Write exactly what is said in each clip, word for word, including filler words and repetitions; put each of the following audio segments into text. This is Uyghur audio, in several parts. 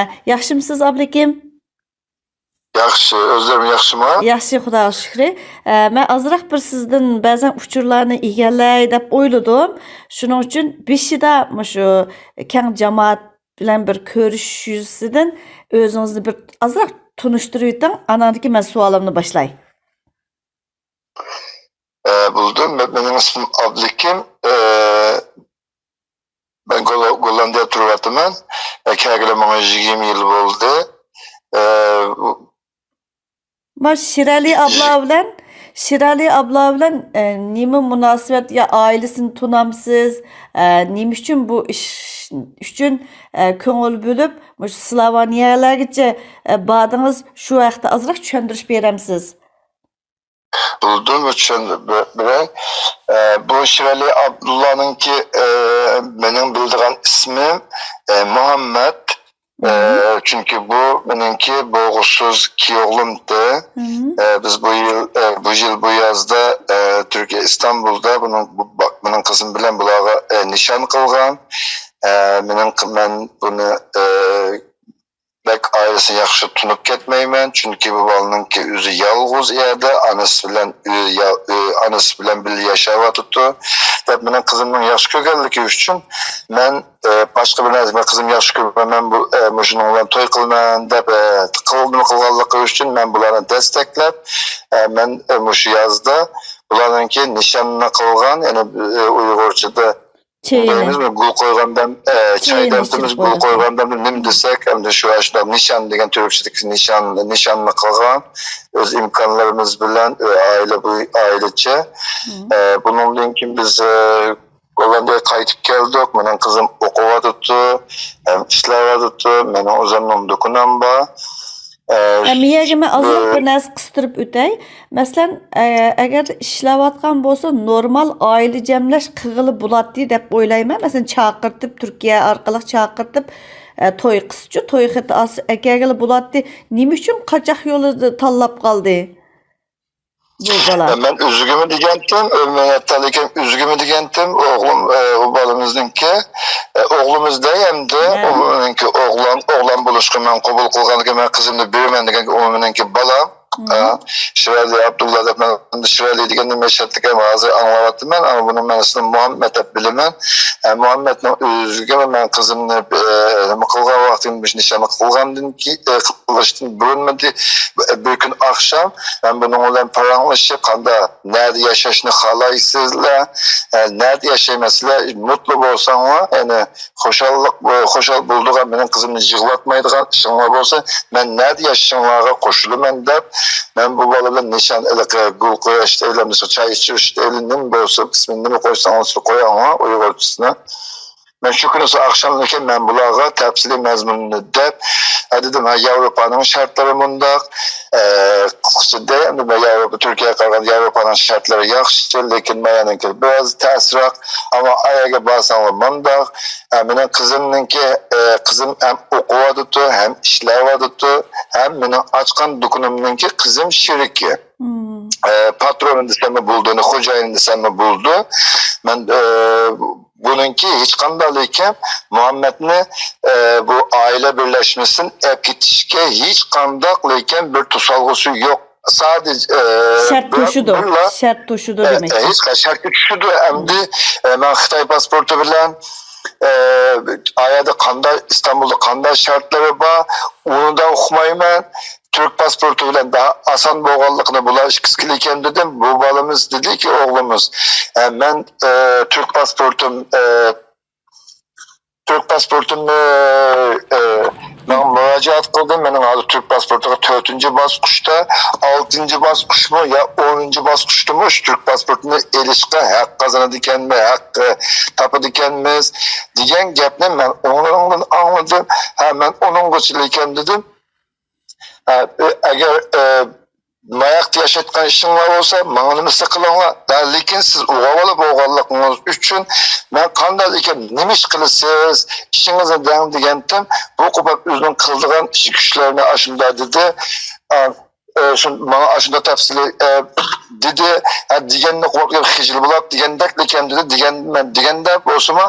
ياخشىمسىز، ئابلىكىم؟ ياخشى، ئۆزلىرىم ياخشىمۇ؟ ياخشى، خۇداغا شۈكرى. ئە، مەن ئازراق بىر سىزدىن بەزەن ئۇچۇرلارنى ئىگىلەي دەپ ئويلىدىم. شۇنىڭ ئۈچۈن بېشىدا مۇشۇ كەڭ جامائەت بىلەن بىر كۆرۈشۈش يۈزىسىدىن ئۆزىڭىزنى بىر ئازراق تونۇشتۇرۇۋېتىڭ، ئاناندىن كېيىن مەن سوئالىمنى باشلاي. ئە، بولدى. مە-، مېنىڭ ئىسمىم ئابلىكىم. ئە، مەن گول-، گوللاندىيەدە تۇرۇۋاتىمەن. ئە، كەلگىلى ماڭا يىگىرمە يىل بولدى. ئە، بۇ- ما شىرئەلى ئابلا بىلەن، شىرئەلى ئابلا بىلەن، ئە، نېمە مۇناسىۋەت، يا ئائىلىسىنى تونامسىز؟ ئە، نېمە ئۈچۈن بۇ ئىش ئۈچۈن، ئە، كۆڭۈل بۆلۈپ، مۇشۇ سلاۋانىيەلەرگىچە، ئە، باردىڭىز؟ شۇ ھەقتە ئازراق چۈشەندۈرۈش بېرەمسىز؟ بولدى، چۈشەندۈرۈپ بېرەي. ئە، بۇ شىرئەلى ئابدۇللانىڭكى، ئە، مېنىڭ بىلىدىغان ئىسمىم، ئە، مۇھەممەد. ئە، چۈنكى بۇ مېنىڭكى بولغۇسىز كىيوغلۇمتى. ئە، بىز بۇ يىل، ئە، بۇ يىل بۇ يازدا، ئە، تۈركىيە ئىستانبۇلدا بۇنىڭ، بۇ، بۇنىڭ قىزىم بىلەن بۇلارغا، ئە، نىشان قىلغان. ئە، مېنىڭ، مەن بۇنى، ئە، بەك ئائىلىسىنى ياخشى تونۇپ كەتمەيمەن، چۈنكى بۇ بالىنىڭكى ئۆزى يالغۇز ئۇ يەردە، ئانىسى بىلەن ئۆ-، يا-، ئۆ-، ئانىسى بىلەن بىللە ياشاۋاتىدۇ، دەپ مېنىڭ قىزىمنىڭ ياخشى كۆرگەنلىكى ئۈچۈن مەن، ئە، باشقا بىر نەرسە، مەن قىزىمنى ياخشى كۆرىمەن، مەن بۇ، ئە، مۇشۇنىڭ بىلەن توي قىلىمەن دەپ، ئە، قىلدىمۇ قىلغانلىقى ئۈچۈن مەن بۇلارنى دەستەكلەپ، ئە، مەن، ئە، مۇشۇ يازدا بۇلارنىڭكى نىشاننى قىلغان، يەنى، ئە، ئۇيغۇرچىدا چېيىنى. دەيمىزمۇ، گۈل قويغاندا، ئە، چاي چېيىنى دەمدىمىز، ئىچىرىپ گۈل قويىدۇ. قويغاندا نېمە دېسەك، ئەمدى شۇ ئاشۇنداق نىشان دېگەن تۈركچىدىكى نىشان، نىشاننى قىلغان، ئۆز ئىمكانلىرىمىز بىلەن، ئە، ئائىلە بوي-، ئائىلىچە. ئە، بۇنىڭدىن كېيىن بىز، ئە، گوللاندىيەگە قايتىپ كەلدۇق. مېنىڭ قىزىم ئوقۇۋاتىدۇ، ھەم ئىشلەۋاتىدۇ. مېنىڭ ئۆزۈمنىڭ دۇكىنىم بار. ئە، ئە، مىيەگە مەن ئازراق بىر نەرسە قىستۇرۇپ ئۆتەي. مەسىلەن، ئە، ئەگەر ئىشلەۋاتقان بولسا، نورمال ئائىلە جەملەش قىلغىلى بولاتتى دەپ ئويلايمەن. مەسىلەن، چاقىرتىپ، تۈركىيە ئارقىلىق چاقىرتىپ، ئە، توي قىلسىچۇ، توي خېتى ئاس-، ئەكەلگىلى بولاتتى. نېمە ئۈچۈن قاچاق يولىدا تاللاپ قالدى بۇ بالا؟ ئە، مەن ئۆزىگىمۇ دېگەنتىم، ئۆ-، مەن ھەتتا لېكىن ئۆزىگىمۇ دېگەنتىم، ئوغلۇم، ئە، ئۇ بالىمىزنىڭكى، ئە، ئوغلىمىز دەي ئەمدى، ھە. ئۇنىڭكى ئوغلان، ئوغلان بولۇشقا مەن قوبۇل قىلغاندىكىن مەن قىزىمنى بېرىمەن دېگەنكى ئۇ مېنىڭكى بالام. ئە، شىرئەلى ئابدۇللا دەپ مەن شىرئەلى دېگەندە مەشھەدتىكەن ھازىر ئاڭلاۋاتىمەن، ئەمما بۇنىڭ مەنىسىنى مۇھەممەد دەپ بىلىمەن. ئە، مۇھەممەدنىڭ ئۆزىگە مەن قىزىمنى، ئە، نېمە قىلغان ۋاقتىم، مۇشۇ نىشاننى قىلغاندىن كېيىن، ئە، قىلىشتىن بۇرۇنمىدى، بىر كۈن ئاخشام مەن بۇنىڭ بىلەن پاراڭلىشىپ، قانداق، نەدە ياشاشنى خالايسىزلەر، ئە، نەدە ياشايمەن، سىلەر مۇتلۇ بولساڭلار، يەنى خۇشاللىق، خۇشال بولىدىغان، مېنىڭ قىزىمنى يىغلاتمايدىغان ئىشىڭلار بولسا، مەن نەدە ياشىشىڭلارغا قوشۇلىمەن دەپ، مەن بۇ بالا بىلەن نىشان ئېلىقى، گۈل قويۇش دەيلى، مىسال، چاي ئىچىش دەيلى، نېمە بولسا، ئىسمىنى نېمە قويساڭلار قويۇڭلار، ئۇيغۇرچىسىنى. مەن شۇ كۈنى ئاخشامدىن كېيىن مەن بۇلارغا تەپسىلىي مەزمۇننى دەپ، ھە، دېدىم، ھە، ياۋروپانىڭ شەرتلىرى مۇنداق، ئە، قىسقىچە دەي، ئەمدى مەن ياۋروپا، تۈركىيەگە قارىغاندا ياۋروپانىڭ شەرتلىرى ياخشى، لېكىن مايانىڭكى بىراز تەسرەك. ئەمما ئايەگە بارساڭلار مۇنداق، ئە، مېنىڭ قىزىمنىڭكى، ئە، قىزىم ھەم ئوقۇۋاتىدۇ، ھەم ئىشلەۋاتىدۇ، ھەم مېنىڭ ئاچقان دۇكىنىمنىڭكى قىزىم شېرىكى. ئە، پاترونى دېسەممۇ بولىدۇ، يەنى خوجايىنى دېسەممۇ بولىدۇ. مەن، ئە، بۇنىڭكى ھېچقانداق لېكىن مۇھەممەدنى، ئە، بۇ ئائىلە بىرلەشمىسىدىن ئەپ كېتىشكە ھېچقانداق لېكىن بىر توسالغۇسى يوق. سادىجە، ئە، شەرت بىر-، توشىدۇ. بىرلا، شەرت توشىدۇ ئە، دېمەكچى. ئە، ھېچ قانداق شەرت توشىدۇ. ئەمدى، ئە، مەن خىتاي پاسپورتى بىلەن، ئە، ئايەردە قانداق، ئىستانبۇلدا قانداق شەرتلىرى بار، ئۇنى دا ئۇقمايمەن. تۈرك پاسپورتى بىلەن داھا ئاسان بولغانلىقىنى بۇلار ئىككىسى كېلىكەن دېدىم. بۇ بالىمىز دېدىكى، ئوغلىمىز، ئە، مەن، ئە، تۈرك پاسپورتۇم، ئە، تۈرك پاسپورتۇمنى، ئە، ماڭا مۇراجىئەت قىلدىم. مېنىڭ ھازىر تۈرك پاسپورتىغا تۆتىنچى باسقۇچتا، ئالتىنچى باسقۇچمۇ يا ئونىنچى باسقۇچتىمۇ شۇ تۈرك پاسپورتىنى ئېلىشقا ھەق قازىنىدىكەنمىز، ھەق، ئە، تاپىدىكەنمىز دېگەن گەپنى مەن ئۇنىڭدىن ئاڭلىدىم. ھە، مەن ئۇنىڭغىچە ئىكەن دېدىم. ئە، ئەگەر، ئە، ماياقتا ياشايدىغان ئىشىڭلار بولسا، ماڭا نېمىسى قىلىڭلار. ھە، لېكىن سىز ئوغۇل بالا بولغانلىقىڭىز ئۈچۈن مەن قانداق ئىكەن، نېمە ئىش قىلىسىز، ئىشىڭىزنى دەڭ دېگەنتىم. بۇ قوپاپ ئۆزىنىڭ قىلىدىغان ئىش كۈچلىرىنى ئاشۇنداق دېدى. ئە، ئە، شۇ-، ماڭا ئاشۇنداق تەپسىلىي، ئە، دېدى. ھە، دېگەننى قوپاپ خىجىل بولاپ دېگەندەك ئىكەن دېدى. دېگەن، مەن دېگەندە بولسىمۇ،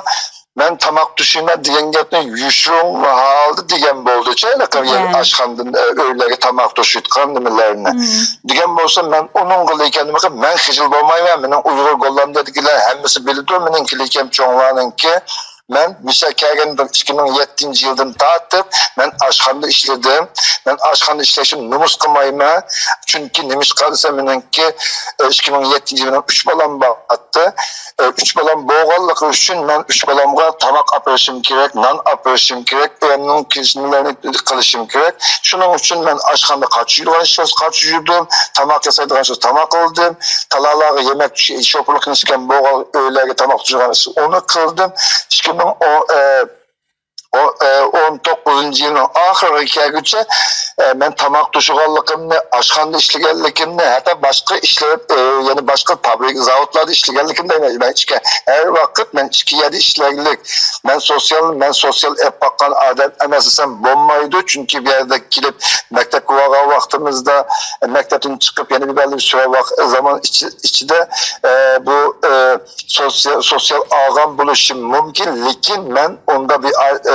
مەن تاماق توشۇيمەن دېگەن گەپنى يوشۇرۇن ھالدا دېگەن بولدى. شايلىقى ھە. ئاشخانىدىن، ئە، ئۆيلەرگە تاماق توشۇيدىغان نېمىلەرنى. مم. دېگەن بولسا، مەن ئۇنىڭغا لېكىن نېمە قىلىپ، مەن خىجىل بولمايمەن. مېنىڭ ئۇيغۇر گوللاندىيەدىكىلەر ھەممىسى بىلىدۇ، مېنىڭكى لېكىن چوڭلارنىڭكى. مەن مىسال كەلگەندىن ئىككى مىڭ يەتتىنچى يىلدىن تارتىپ، مەن ئاشخانىدا ئىشلىدىم. مەن ئاشخانىدا ئىشلەشنى نومۇس قىلمايمەن. چۈنكى نېمىشقا دېسە، مېنىڭكى، ئە، ئىككى مىڭ يەتتىنچى يىلى ئۈچ بالام بار ئىدى. ئە، ئۈچ بالام بولغانلىقى ئۈچۈن مەن ئۈچ بالامغا تاماق ئاپىرىشىم كېرەك، نان ئاپىرىشىم كېرەك، ئۆيۈمنىڭ كىرىشىنلىرىنى قىلىشىم كېرەك. شۇنىڭ ئۈچۈن مەن ئاشخانىدا قاچا يۇيىدىغان ئىش بولسا قاچا يۇيدۇم، تاماق ياسايدىغان ئىش بولسا تاماق قىلدىم، تالالاغا يېمەك، شوپۇرلۇق قىلىش ئىكەن بولغان ئۆيلەرگە تاماق توشۇيدىغان ئىش ئۇنى قىلدىم. ئىككى مىڭ ئون، ئە، ئو-، ئە، ئون توققۇزىنچى يىلنىڭ ئاخىرىغا كەلگۈچە، ئە، مەن تاماق توشۇغانلىقىمنى، ئاشخانىدا ئىشلىگەنلىكىمنى، ھەتتا باشقا ئىشلەپ، ئە، يەنە باشقا پابرىكا، زاۋۇتلاردا ئىشلىگەنلىكىمنى دەيمەن. مەن ئىككى، ھەر ۋاقىت مەن ئىككى يەردە ئىشلەرلىك. مەن سوتسىيال، مەن سوتسىيال ئېلىپ باققان ئادەم ئەمەس دېسەم بولمايدۇ. چۈنكى بۇ يەردە كېلىپ مەكتەپكە بارغان ۋاقتىمىزدا، مەكتەپتىن چىقىپ يەنە بىر بەللىك سۈرە ۋاق-، زامان ئىچى-، ئىچىدە، ئە، بۇ، ئە، سوتسىيال، سوتسىيال ئالغان بولۇشىم مۇمكىن، لېكىن مەن ئۇنداق بىر ئا-، ئە،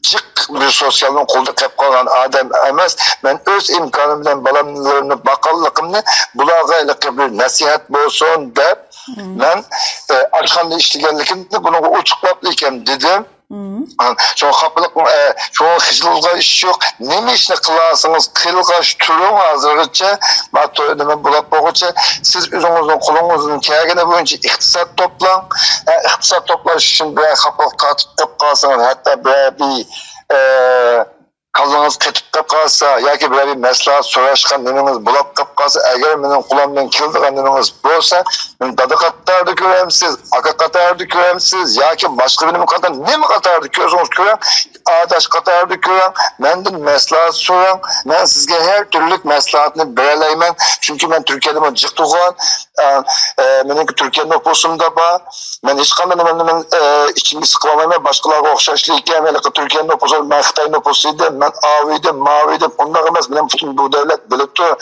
جىق بىر سوتسىيالنىڭ قولىدا قېلىپ قالغان ئادەم ئەمەس. مەن ئۆز ئىمكانىم بىلەن بالاملىرىمنى باققانلىقىمنى بۇلارغا ھېلىقى بىر نەسىھەت بولسۇن دەپ، مم. مەن، ئە، ئاشخانىدا ئىشلىگەنلىكىمنى بۇنىڭغا ئوچۇقلاپلا ئىكەن دېدىم. مم. ئا، شۇڭا خاپىلىق، ئە، شۇڭا خىجىلغا ئىش يوق. نېمە ئىشنى قىلارسىڭىز قىلغاچ تۇرۇڭ ھازىرغىچە. ما تو-، نېمە بولاپ بولغۇچە سىز ئۆزىڭىزنىڭ قولىڭىزدىن كەلگىنى بويىچە ئىقتىساد توپلاڭ. ئە، ئىقتىساد توپلاش ئۈچۈن بىرەر خاپىلىق تارتىپ قېلىپ قالسىڭىز، ھەتتا بىرەر بىر، ئە، كاللىڭىز قېتىپ قېلىپ قالسا ياكى بىرەر بىر مەسلىھەت سوراشقان نېمىڭىز بولاپ قېلىپ قالسا، ئەگەر مېنىڭ قولۇمدىن كېلىدىغان نېمىڭىز بولسا، مېنى دادا قاتارىدا كۆرەمسىز، ئاكا قاتارىدا كۆرەمسىز ياكى باشقا بىر نېمە قاتار-، نېمە قاتارىدا كۆرسىڭىز كۆرۈڭ، ئاداش قاتارىدا كۆرۈڭ، مەندىن مەسلىھەت سوراڭ، مەن سىزگە ھەر تۈرلۈك مەسلىھەتنى بېرەلەيمەن، چۈنكى مەن تۈركىيەدىمۇ جىق تۇغقان، ئە، ئە، مېنىڭكى تۈركىيە نوپۇسۇمدا بار. مەن ھېچقانداق نېمە، نېمە، ئە، ئىچىمگە سىقىۋالمايمەن. باشقىلارغا ئوخشاش لېكىن، ھېلىقى تۈركىيە نوپۇسى، مەن خىتاي نوپۇسى ئىدىم، مەن ئاۋۇ ئىدىم، ماۋۇ ئىدىم. ئۇنداق ئەمەس، مېنىڭ پۈتۈن بۇ دۆلەت بىلىپ تۇر.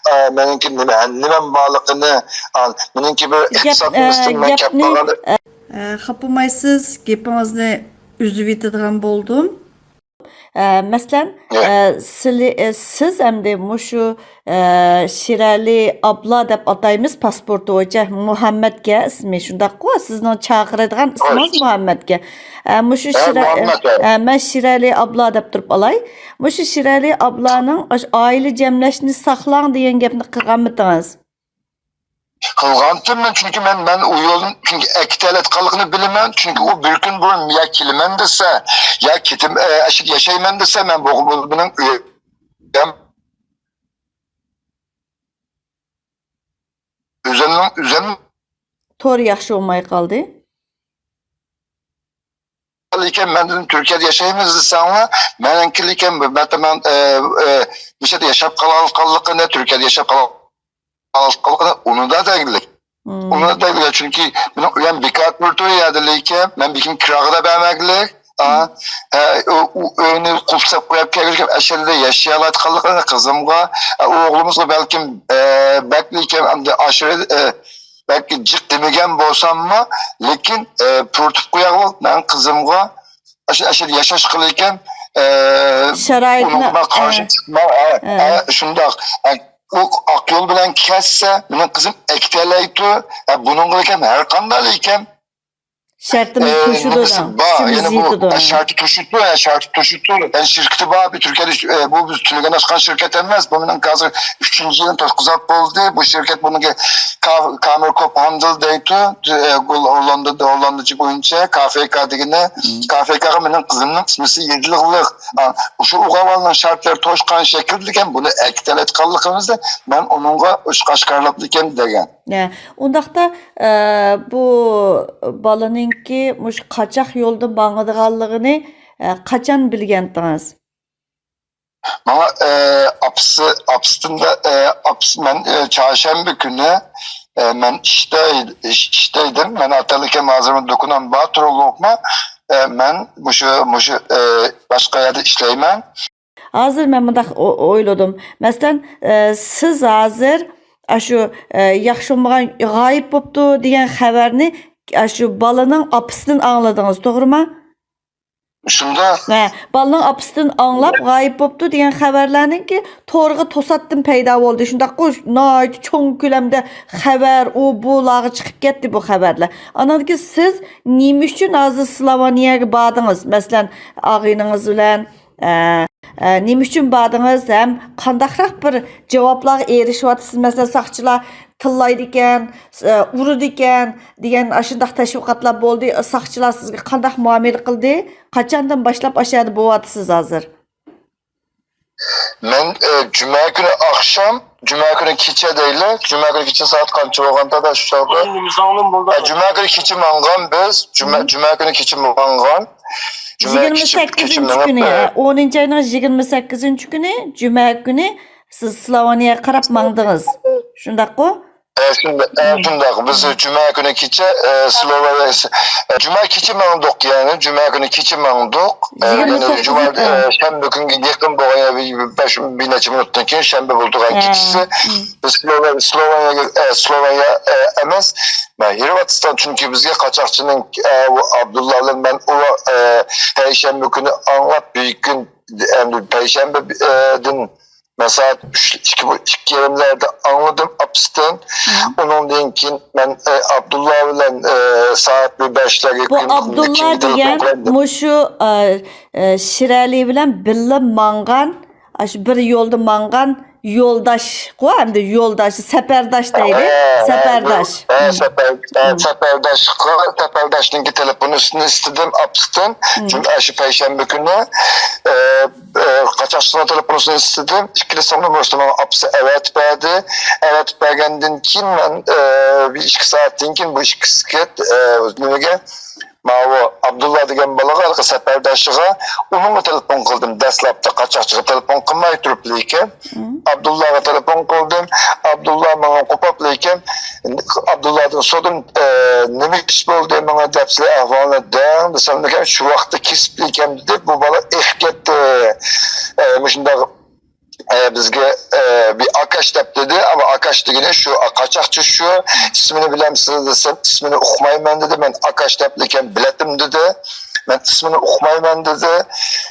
ئە، مېنىڭكى نېمە، نېمەم بارلىقىنى، ئا، مېنىڭكى بىر گەپ، ئىقتىساد ئە، نېمىسىدىن مەن كەپ گەپنى، قالغان. ئە، خاپىمايسىز، گېپىڭىزنى ئۈزۈۋېتىدىغان بولدۇم. ئە، مەسىلەن، يە. ئە، سىلى-، ئە، سىز ئەمدى مۇشۇ، ئە، شىرئەلى ئابلا دەپ ئاتايمىز پاسپورتى بويىچە، مۇھەممەتكە ئىسمى، شۇنداققۇ؟ سىزنىڭ چاقىرىدىغان ئىسمىڭىز مۇھەممەتكە. ئە، مۇشۇ ھە، شىرە-، مۇھەممەت، ھە. ئە، مەن شىرئەلى ئابلا دەپ تۇرۇپ ئالاي. مۇشۇ شىرئەلى ئابلانىڭ ئاش-، ئائىلە جەملەشنى ساقلاڭ دېگەن گەپنى قىلغانمىدىڭىز؟ قىلغانتىم مەن، چۈنكى مەن، مەن ئۇ يولدىن، چۈنكى ئەكېتەلەيدىغانلىقىنى بىلىمەن، چۈنكى ئۇ بىر كۈن بۇرۇن يا كېلىمەن دېسە، يا كېتىم-، ئە، ئەشىدە ياشايمەن دېسە، مەن بۇ، بۇ، بۇنىڭ ئۆيەم، ئۆزۈمنىڭ، ئۆزۈم تور ياخشى بولماي قالدى. لېكىن مەندىن تۈركىيەدە ياشايمىز دېسەڭلار، مېنىڭكى لېكىن مەن، ئە، ئە، مۇشۇ يەردە ياشاپ قالالىغانلىقىنى، تۈركىيەدە ياشاپ قالالىغانلىقىنى ئۇنىدا دەيلىك. مم. ئۇنىدا دەيلىك، چۈنكى مېنىڭ ئۆيۈم بىكار تۇرىدۇ يەردە لېكىن، مەن بىكىن كىراغا دا بەرمەگلىك. ئا، ئە، ئۇ، ئۇ ئۆينى قۇپساپ قويۇپ كەلگۈچە ئەشەدە ياشىيالايدىغانلىقىنى قىزىمغا، ئە، ئوغلىمىزغا بەلكىم، ئە، بەك لېكىن ئەمدى ئاشۇ، ئە، بەك جىق دېمىگەن بولساممۇ، لېكىن، ئە، پۇرىتىپ قوياغلىق مەن قىزىمغا ئاشۇ، ئاشۇ ياشاش قىلىكەن، ئە، شارائىتنى، ئۇنىڭغا قارشى ئە، چىقما، ئە، ئە. ئە، شۇنداق. ئە، ئۇ ئاق يول بىلەن كەتسە، مېنىڭ قىزىم ئەكېتەلەيتۇ. ئە، بۇنىڭغا لېكىن ھەر قانداق لېكىن، شەرتىمىز ئە، توشىدۇ نېمىسى دەڭ. بار، كۈچىمىز يەنە بۇ، يېتىدۇ. ئە، شەرتى توشىدۇ، ئە، شەرتى توشىدۇ. يەنە شىركىتى بار، بىر تۈركىيەدە، ئە، بۇ بىز تۈنۈگۈن ئاچقان شىركەت ئەمەس. بۇ مېنىڭ ھازىر ئۈچىنچى يىلىم توشقۇزاپ بولدى. بۇ شىركەت بۇنىڭكى كا-، كامېر كوپ ھاندل دەيتۇ، ئە، گول-، ھوللاندىدا، ھوللاندىچە بويىچە كافېكا دېگىنى. مم. كافېكاغا مېنىڭ قىزىمنىڭ ئىسمىسى يېزىلىغلىق. ئا، شۇ ئوغۇل بالىنىڭ شەرتلىرى توشقان شەكىلدىكەن، بۇنى ئەكېتەلەيدىغانلىقىمىزدا مەن ئۇنىڭغا ئوچۇق ئاشكارىلاپتىكەن دېگەن. ھە، ئۇنداقتا، ئە، بۇ بالىنىڭكى مۇشۇ قاچاق يولدا ماڭىدىغانلىقىنى، ئە، قاچان بىلگەنتىڭىز؟ ماڭا، ئە، ئاپىسى، ئاپىسىدىن، ئە، ئاپىسى، مەن، ئە، چارشەنبە كۈنى، ئە، مەن ئىشتا ئىد-، ئىش-، ئىشتا ئىدىم. مەن ئاتالىكەم ھازىرمۇ دۇكىنىم بار تۇرۇقلۇقما. ئە، مەن مۇشۇ، مۇشۇ، ئە، باشقا يەردە ئىشلەيمەن. ھازىر مەن مۇنداق ئو-، ئويلىدىم. مەسىلەن، ئە، سىز ھازىر ئاشۇ، ئە، ياخشى بولمىغان، غايىب بوپتۇ دېگەن خەۋەرنى ئاشۇ بالىنىڭ ئاپىسىدىن ئاڭلىدىڭىز، توغرىما؟ شۇنداق. ھە، بالىنىڭ ئاپىسىدىن ئاڭلاپ غايىب بوپتۇ دېگەن خەۋەرلەرنىڭكى تورغا توساتتىن پەيدا بولدى. شۇنداققۇ، ناھايىتى چوڭ كۆلەمدە خەۋەر، ئۇ بۇلارغا چىقىپ كەتتى بۇ خەۋەرلەر. ئاناندىن كېيىن سىز نېمە ئۈچۈن ھازىر سلوۋېنىيەگە باردىڭىز؟ مەسىلەن، ئاغىنىڭىز بىلەن، ئە، ئە، نېمە ئۈچۈن باردىڭىز ھەم قانداقراق بىر جاۋابلارغا ئېرىشىۋاتىسىز؟ مەسىلەن، ساقچىلار تىللايدىكەن، ئە، ئۇرىدىكەن دېگەن ئاشۇنداق تەشۋىقاتلار بولدى. ساقچىلار سىزگە قانداق مۇئامىلە قىلدى؟ قاچاندىن باشلاپ ئاشۇ يەردە بولۇۋاتىسىز ھازىر؟ مەن، ئە، جۈمە كۈنى ئاخشام، جۈمە كۈنى كېچە دەيلى. جۈمە كۈنى كېچە سائەت قانچە بولغاندا شۇ چاغدا؟ ئە، جۈمە كۈنى كېچە ماڭغان بىز. جۈمە، جۈمە كۈنى كېچە ماڭغان. جۈمە يىگىرمە كېچە، كېچە سەككىزىنچى مېڭىپ، كۈنى، ئە، ئونىنچى ئاينىڭ يىگىرمە سەككىزىنچى كۈنى، جۈمە كۈنى سىز سلوۋېنىيەگە قاراپ ماڭدىڭىز. شۇنداققۇ؟ ئە، شۇنداق، ئە، شۇنداق. بىز جۈمە كۈنى كېچە، ئە، سلوۋېنىيە، ئە، جۈمە كېچە ماڭدۇق، يەنى جۈمە كۈنى كېچە ماڭدۇق. ئە، يىگىرمە يەنى جۈمە، توققۇزىنچى، ئە، ئە. شەنبە كۈنگە يېقىن بولغان، يەنى بىر بەش، بىر نەچچە مىنۇتتىن كېيىن شەنبە بولىدىغان ئە، كېچىسى. ئۇم. بىز سلوۋېنىيە، سلوۋېنىيەگە، ئە، سلوۋېنىيە، ئە، ئەمەس، مەن ھىرۋاتىستان، چۈنكى بىزگە قاچاقچىنىڭ، ئە، ئۇ ئابدۇللا بىلەن مەن ئۇ، ئە، پەيشەنبە كۈنى ئاڭلاپ، بىر كۈن، ئەمدى پەيشەنبە، ئە، دىن مەن سائەت ئۈچ، ئىككى، ئىككى يېرىملەردە ئاڭلىدىم ئاپىسىدىن. ئۇنىڭدىن كېيىن مەن، ئە، ئابدۇللا بىلەن، ئە، سائەت بىر بەشلەرگە بۇ كۈن، ئابدۇللا كېيىنكى تېلېفون دېگەن قىلدىم. مۇشۇ، ئە، ئە، شىرئەلى بىلەن بىللە ماڭغان، ئاشۇ بىر يولدا ماڭغان يولداشقۇ، ئەمدى يولداش، سەپەرداش دەيلى، ھە، ھە، سەپەرداش. ھە، ئۇم. سەپەر، ھە، ئۇم. سەپەرداشقا، سەپەرداشنىڭكى تېلېفونىنى ئىستىدىم ئاپىسىدىن. ئۇم. جۈمە، ئاشۇ پەيشەنبە كۈنى، ئە، ئە، قاچاقچىنىڭ تېلېفونىنى ئىستىدىم. ئىككىلىسىنىڭ نومۇرىنى ماڭا ئاپىسى ئەۋەتىپ بەردى. ئەۋەتىپ بەرگەندىن كېيىن مەن، ئە، بىر ئىككى سائەتتىن كېيىن بۇ ئىككىسىگە، ئە، نېمىگە، ماۋۇ ئابدۇللا دېگەن بالىغا، ھېلىقى سەپەرداشىغا، ئۇنىڭغا تېلېفون قىلدىم. دەسلەپتە قاچاقچىغا تېلېفون قىلماي تۇرۇپ لېكىن، ئابدۇللاغا تېلېفون قىلدىم. ئابدۇللا ماڭا قوپۇپ لېكىن، ئابدۇللادىن سورىدىم، ئە، نېمە ئىش بولدى ماڭا دەپ، سىلەر ئەھۋالنى دەڭ دېسەم، لېكىن شۇ ۋاقىتتا كېسىپ لېكىن دېدى، بۇ بالا ئېقىپ كەتتى. ئە، مۇشۇنداق ئە، بىزگە، ئە، بىر ئاكاش دەپ دېدى، ئەمما ئاكاش دېگىنى شۇ، قاچاقچى شۇ، ئىسمىنى بىلەمسىز دېسەم، ئىسمىنى ئۇقمايمەن دېدى، مەن ئاكاش دەپلىكەن بىلەتتىم دېدى، مەن ئىسمىنى ئۇقمايمەن دېدى،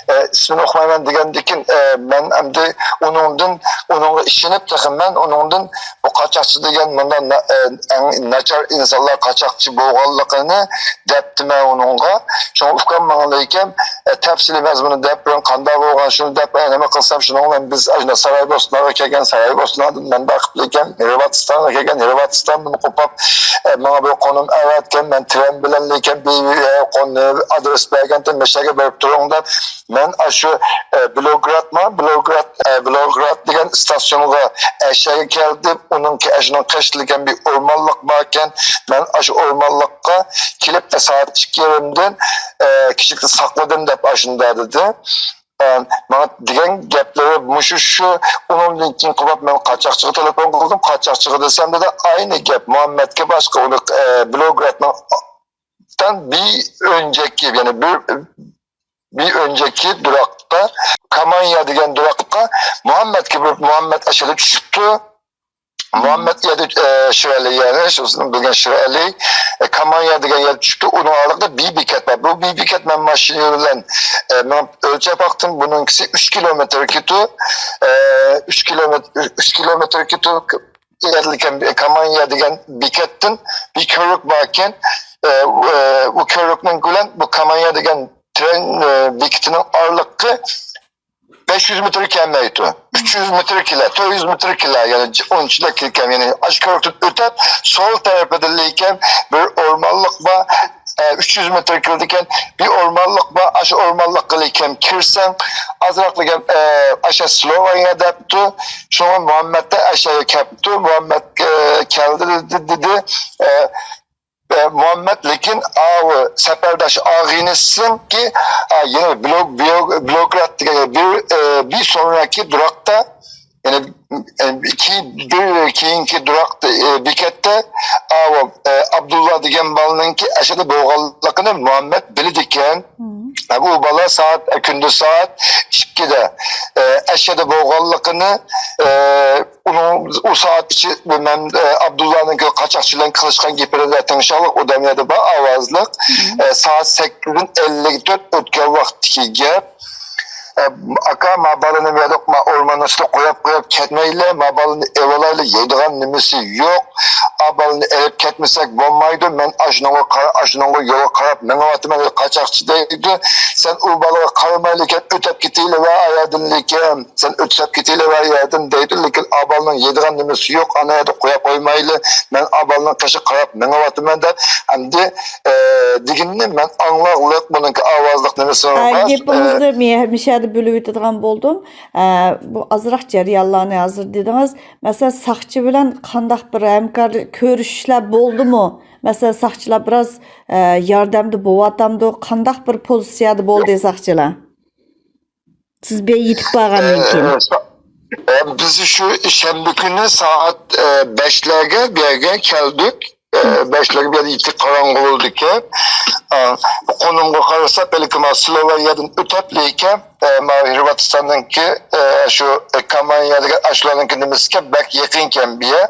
ئە، ئىسمىنى ئۇقمايمەن دېگەندىكىن، ئە، مەن ئەمدى ئۇنىڭدىن، ئۇنىڭغا ئىشىنىپ تېخى مەن ئۇنىڭدىن بۇ قاچاقچى دېگەن مۇنداق نا-، ئە، ئەڭ ناچار ئىنسانلار قاچاقچى بولغانلىقىنى دەپتىمەن ئۇنىڭغا. شۇڭا ئۇكام ماڭا لېكىن، ئە، تەپسىلىي مەزمۇنى دەپ بېرىڭ، قانداق بولغان، شۇنى دەپ، ئە، نېمە قىلسام، شۇنىڭ بىلەن بىز ئاشۇنداق سارايبوستانغا كەلگەن، سارايبوستاندىن مەنبە قىلىپ لېكىن ھىرۋاتىستانغا كەلگەن، ھىرۋاتىستاندىن قوپاپ، ئە، ماڭا بىر قونۇم ئەۋەتكەن، مەن ترەن بىلەن لېكىن بىر، ئە، قونۇم ئادرېس بەرگەنتىم، مەشەگە بېرىپ تۇرۇڭ دەپ، مەن ئاشۇ، ئە، بلوگرادما، بلوگراد، ئە، بلوگراد دېگەن ئىستاسيونغا ئەشەگە كەلدىم. ئۇنىڭكى ئەشىنىڭ قېشىدا لېكىن بىر ئورمانلىق باركەن. مەن ئاشۇ ئورمانلىققا كېلىپ، سائەت ئىككى يېرىمدىن، ئە، كىچىكتە ساقلىدىم دەپ ئاشۇنداق دېدى. ئە، ماڭا دېگەن گەپلىرى مۇشۇ شۇ. ئۇنىڭدىن كېيىن قوپۇپ مەن قاچاقچىغا تېلېفون قىلدىم. قاچاقچىغا دېسەمدە ئاينى گەپ. مۇھەممەتكە باشقا ئۇنى، ئە، بلوگرادنىڭ بىر ئۆنجەككى، يەنى بىر بىر ئۆنجەككى دۇراققا، كامانيا دېگەن دۇراققا مۇھەممەتكە بېرىپ، مۇھەممەت ئەشەدە چۈشۈپتۇ. مۇھەممەت يەدە، ئە، شىرئەلى، يەنى شۇ سىزنىڭ بىلگەن شىرئەلى، ئە، كامانيا دېگەن يەردە چۈشۈپتۇ. ئۇنىڭ ئارىلىقىدا بىر بېكەت بار. بۇ بىر بېكەت مەن ماشىنا يولى بىلەن، ئە، مېڭىپ ئۆلچەپ باقتىم. بۇنىڭكىسى ئۈچ كىلومېتىر كېتىدۇ. ئە، ئۈچ كىلومېتىر، ئۈچ كىلومېتىر كېتىدۇ. يەرلىكەن كامانيا دېگەن بېكەتتىن بىر كۆۋرۈك باركەن. ئە، ئە، بۇ كۆۋرۈكنىڭ بىلەن بۇ كامانيا دېگەن ترەن، ئە، بېكىتىنىڭ ئارىلىقى بەش يۈز مېتىر كەلمەيدۇ. ئۈچ يۈز مېتىر كېلە، تۆت يۈز مېتىر كېلە، يەنى ئۇنچىلىك كېلىكەن. يەنى ئاشۇ كۆۋرۈكتىن ئۆتۈپ، سول تەرىپىدە لېكىن بىر ئورمانلىق بار. ئە، ئۈچ يۈز مېتىر كېلىدىكەن، بىر ئورمانلىق بار. ئاشۇ ئورمانلىققا لېكىن كىرسەڭ، ئازراق لېكىن، ئە، ئاشۇ سلوۋېنىيە دەپتۇ. شۇڭا مۇھەممەت دە ئەشەگە كەپتۇ. مۇھەممەت، ئە، كەلدى دېدى، دېدى. ئە، ئە، مۇھەممەت لېكىن ئاۋۇ سەپەرداش ئاغىنىسىنىڭكى، ئا، يەنە بلوگ-، بلوگ-، بلوگراد دېگەن بىر، ئە، بىر سونراكى دۇراقتا، يەنى، ئە، كېيىن، بىر كېيىنكى دۇراق، ئە، بېكەتتە ئاۋۇ، ئە، ئابدۇللا دېگەن بالىنىڭكى ئەشەدە بولغانلىقىنى مۇھەممەت بىلىدىكەن. ھە، بۇ بالا سائەت، ئە، كۈندۈز سائەت ئىككىدە، ئە، ئەشەدە بولغانلىقىنى، ئە، ئۇنىڭ، ئۇ سائەت ئىچى مەن، ئە، ئابدۇللانىڭكى قاچاقچى بىلەن قىلىشقان گېپىنى تىڭشاڭلار، ئۇ دەم يەردە بار ئاۋازلىق. ئە، سائەت سەككىزدىن ئەللىك تۆت ئۆتكەن ۋاقىتتىكى گەپ. ئە، ئاكا، ما بالىنى مۇيەردە، ما ئورماننىڭ ئىچىدە قويۇپ، قويۇپ كەتمەيلى، ما بالىنى ئېلىۋالايلى، يەيدىغان نېمىسى يوق. ئا بالىنى ئېلىپ كەتمىسەك بولمايدۇ، مەن ئاشۇنىڭغا قارا-، ئاشۇنىڭغا يولغا قاراپ مېڭىۋاتىمەن، قاچاقچى دەيدۇ. سەن ئۇ بالىغا قارىمايلىكەن، ئۆتۈپ كېتىلىۋەر ئايادىن لېكىن. سەن ئۆتسەپ كېتىلىۋەر يەردىن دەيدۇ، لېكىن ئابالنىڭ يەيدىغان نېمىسى يوق، ئانا يەردە قويۇپ قويمايلى، مەن ئابالنىڭ قېشىغا قاراپ مېڭىۋاتىمەن دەپ، ئەمدى، ئە، دېگىنىنى مەن ئاڭلاغلىق، بۇنىڭكى ئاۋازلىق نېمىسى بار. گېپىڭىزنى ئە، مەن مۇشۇ يەردە بۆلۈۋېتىدىغان بولدۇم. ئە، بۇ ئازراق جەريانلارنى ھازىر دېدىڭىز. مەسىلەن، ساقچى بىلەن قانداق بىر ھەمكارلىق، كۆرۈشۈشلەر بولدىمۇ؟ مەسىلەن، ساقچىلار بىراز، ئە، ياردەمدە بولۇۋاتامدۇ؟ قانداق بىر پوزىتسىيەدە بولدى ساقچىلار؟ سىز بىر يېتىپ بارغاندىن كېيىن. ئە، سا-، ئە، بىز شۇ شەنبە كۈنى سائەت، ئە، بەشلەرگە بۇ يەرگە كەلدۇق. ئە، بەشلەرگە بۇ يەردە يېتىپ قاراڭغۇ بولىدىكەن. ئە، قونۇمغا قارىساق، بەلكىم سىلوۋېنىيەدىن ئۆتەپ لېكىن، ئە، ماۋۇ ھىرۋاتىستاننىڭكى، ئە، شۇ، ئە، كامانىيە دېگەن ئاشۇلارنىڭكى نېمىسىكەن، بەك يېقىنكەن بۇ يەر.